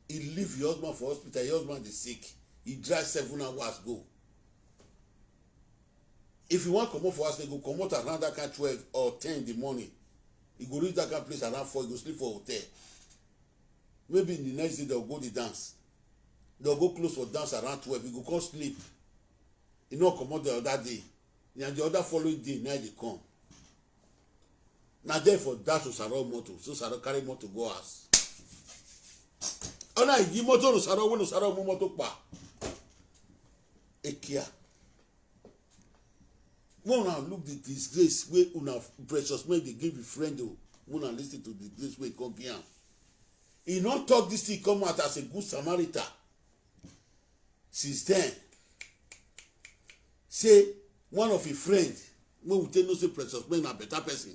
He leave him husband for hospital. Him husband dey sick. He drive seven hours go. If he wan comot for house, he go comot around that kind twelve or ten in the morning. He go reach that kind place around four. He go sleep for hotel. Maybe in the next day, they'll go the dance. They'll go close for dance around twelve. He go come sleep. He no comot the other day. And the other following day, now they come. Na there for dash Osaro motor, so Osaro carry motor go house. Ona yi motor Osaro, when Osaro mo motor pa. Ekia. When una look the disgrace wey una Precious May dey give him friend o, when una listen to the disgrace wey come give am. He no talk this thing come out as a good Samaritan. Since then, say one of him friend, wey we take know say Precious May na better person.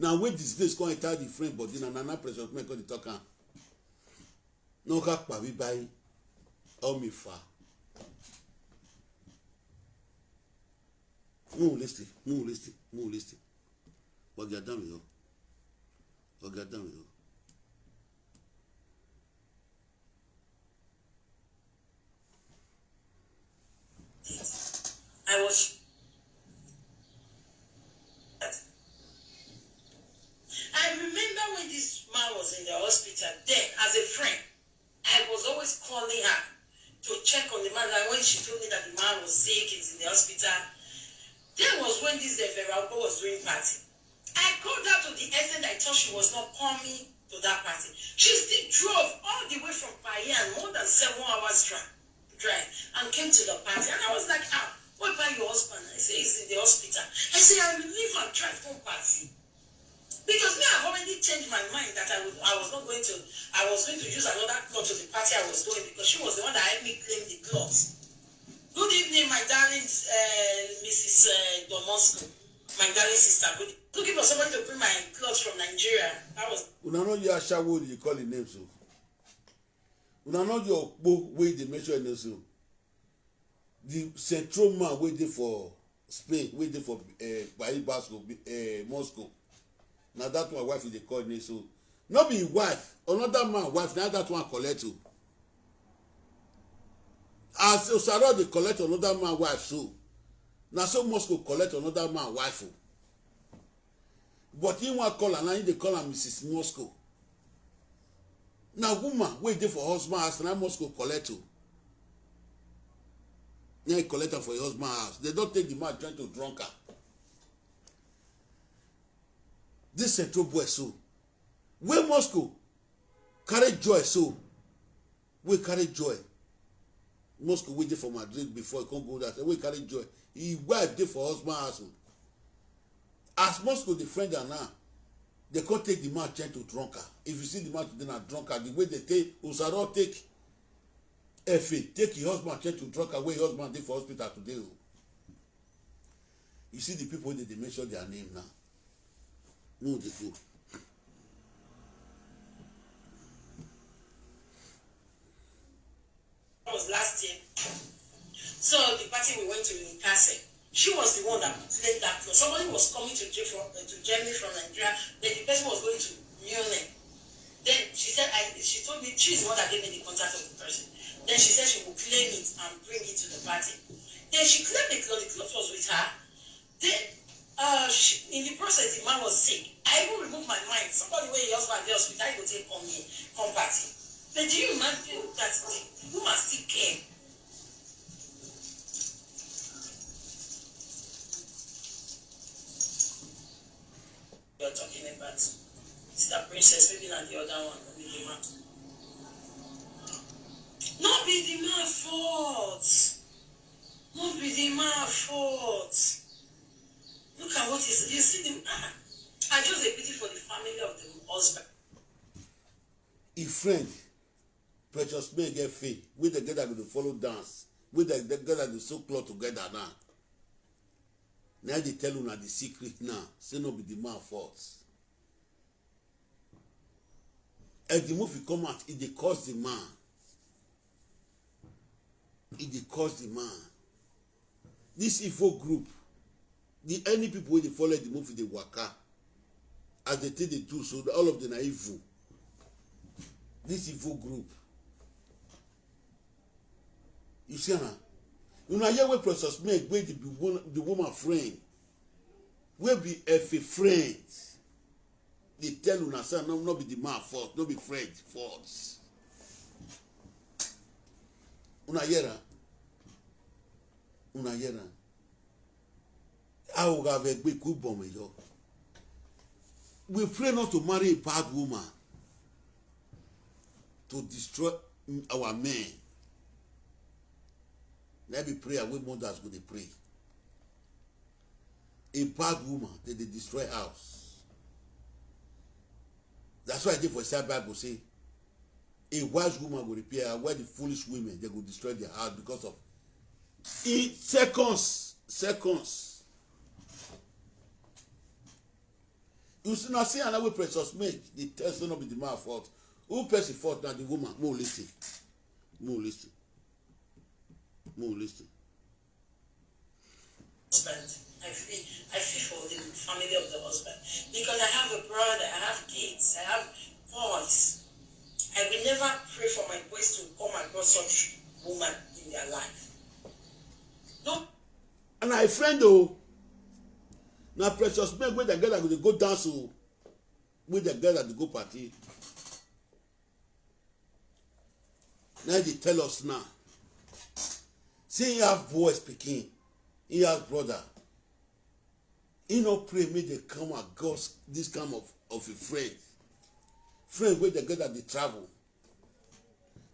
Na when disgrace come enter the friend body, na, na, na Precious May come dey talk am. No ka pa bi bayi, o mi fa. Mo listen, mo listen, mo listen. Wagi adam yo. Wagi adam yo. I was. I remember when this man was in the hospital then as a friend. I was always calling her to check on the man. Like when she told me that the man was sick, he's in the hospital. That was when this uh, Vera Obo was doing party. I called her to the extent I thought she was not coming to that party. She still drove all the way from Payan, more than seven hours drive, drive, and came to the party. And I was like, ah, what about your husband? I said, he's in the hospital. I said, I will leave and drive come party. Because me, I've already changed my mind that I, would, I was not going to, I was going to use another cloth to the party I was going because she was the one that helped me claim the cloth. Good evening, my darling uh, Missus Uh, Don Bosco, my darling sister. Good, looking for somebody to bring my clothes from Nigeria. That was. Una no hear ashawo dey call him name so. Una no hear okpo wey dey mention him name so. The central man wey dey for Spain, wey dey for uh, Paris, Basco, uh, Moscow. Na that one wife dey call him name so. No be him wife, another man wife, na that one collect o. As Osaro dey collect another man wife so, na so Moscow collect another man wife o. But he wan call her, na him dey call her Missus Moscow. Na woman wey dey for husband house, na Moscow collect o. Na he collect am for him husband house. They don take the man trying to drunk her. This central boy so, wey Moscow carry joy so, wey carry joy. Moscow wey dey for Madrid before he come go that wey carry joy. Him wife dey for husband house o. As Moscow dey friend am now, they come take the man trying to drunk her. If you see the man today na drunk her, the way they take Osaro take Efe, take him husband trying to drunk her wey him husband dey for hospital today o. You see the people wey dey dey mention their name now. No dey go. That was last year. So the party we went to in Kase, she was the one that played that close. Somebody was coming to Ge- from uh, to Germany from Nigeria. Then the person was going to Munich. Then she said, I, she told me she's the one that gave me the contact of the person. Then she said she will claim it and bring it to the party. Then she claimed the cloth. The cloth was with her. Then uh, she, in the process, the man was sick. I even removed my mind. Somebody wey him husband dey hospital, I go take come here, come party. But do you imagine that the woman still came? You're talking about Sister Princess, maybe not the other one, maybe the man. No be the man fault. No be the man fault. Look at what You see the, ah, I just a pity for the family of the husband. Him friend, Precious Men get Faye, wey dem get that go dey follow dance, wey dem get that dey sew cloth together now. Na dey tell una the secret now, say no be the man fault. As the movie come out, e dey curse the man. E dey curse the man. This evil group, the any people wey dey follow the movie dey waka, as they take dey do so, all of them are evil. This evil group. You see, huh? Una hear wey Precious Men wey the, wo- the woman friend, wey be Effie friend, dey tell una say no, no be the man fault, no be friend fault. Una hear am? Una hear am? A ò ga vẹ gbé kú bọ̀mọ̀ yọ. We pray not to marry a bad woman to destroy our men. Let me pray away mothers go dey pray. A bad woman, they dey destroy house. That's why I dey for inside Bible say, a wise woman go repair her, while the foolish women, they go destroy their house because of in seconds, seconds. You see, now see another way Precious Men, the test no be the man fault. Who person fault now? The woman. More listen. More listen. More listen. Husband. I feel, I feel for the family of the husband because I have a brother, I have kids, I have boys. I will never pray for my boys to come across such woman in their life. No. And my friend, oh, now Precious Men wey dem get that go dey go dance, oh, wey dem get that dey go party. Now they tell us now. Say he have boys pikin, he have brother. He no pray make they come across this kind of, of a friend. Friend wey dem get that dey travel,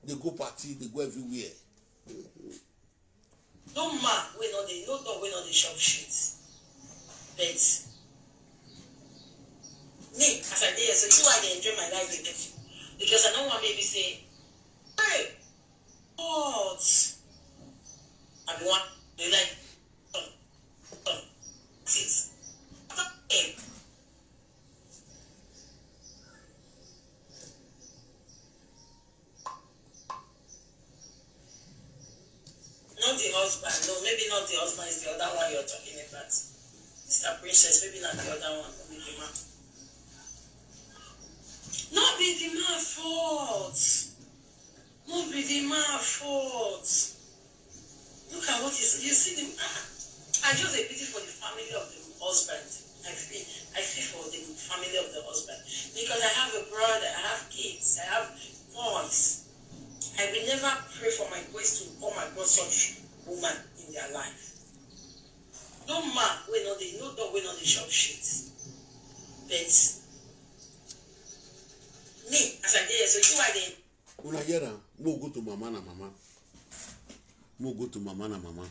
dey go party, dey go everywhere. No man wey no dey, no dog wey no dey chop shit. But me, as I dey here, so you I dey enjoy my life with you because I no wan maybe say, hey, what? I be one dey like, um, um, sis. Hey. Not the husband. No, maybe not the husband. It's the other one you're talking about. Mister Princess, maybe not the other one. Maybe the man. Not be the man fault. No be the man fault. Look at what is, you see the, ah, I just a pity for the family of the husband. I feel, I feel for the family of the husband because I have a brother, I have kids, I have boys. I will never pray for my boys to come across such woman in their life. No man wey no dey, no dog wey no dey chop shit. But me, as I dey here, so you are the Una hear am? Mo go to mama na mama. Mo go to mama na mama.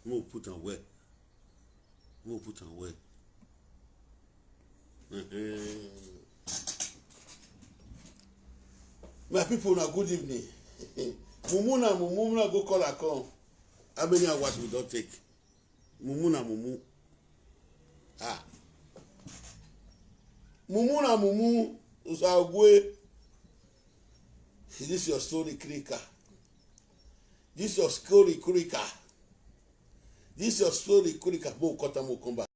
Mo put am well. Mo put am well. My people, na good evening. Mumu na mumu, na go call her come. How many hours we don take? Mumu na mumu. Ah. Mumu na mumu. Usagwe. This your story, Krika. This your story, Krika. This your story, Krika. Mo kota mo come back.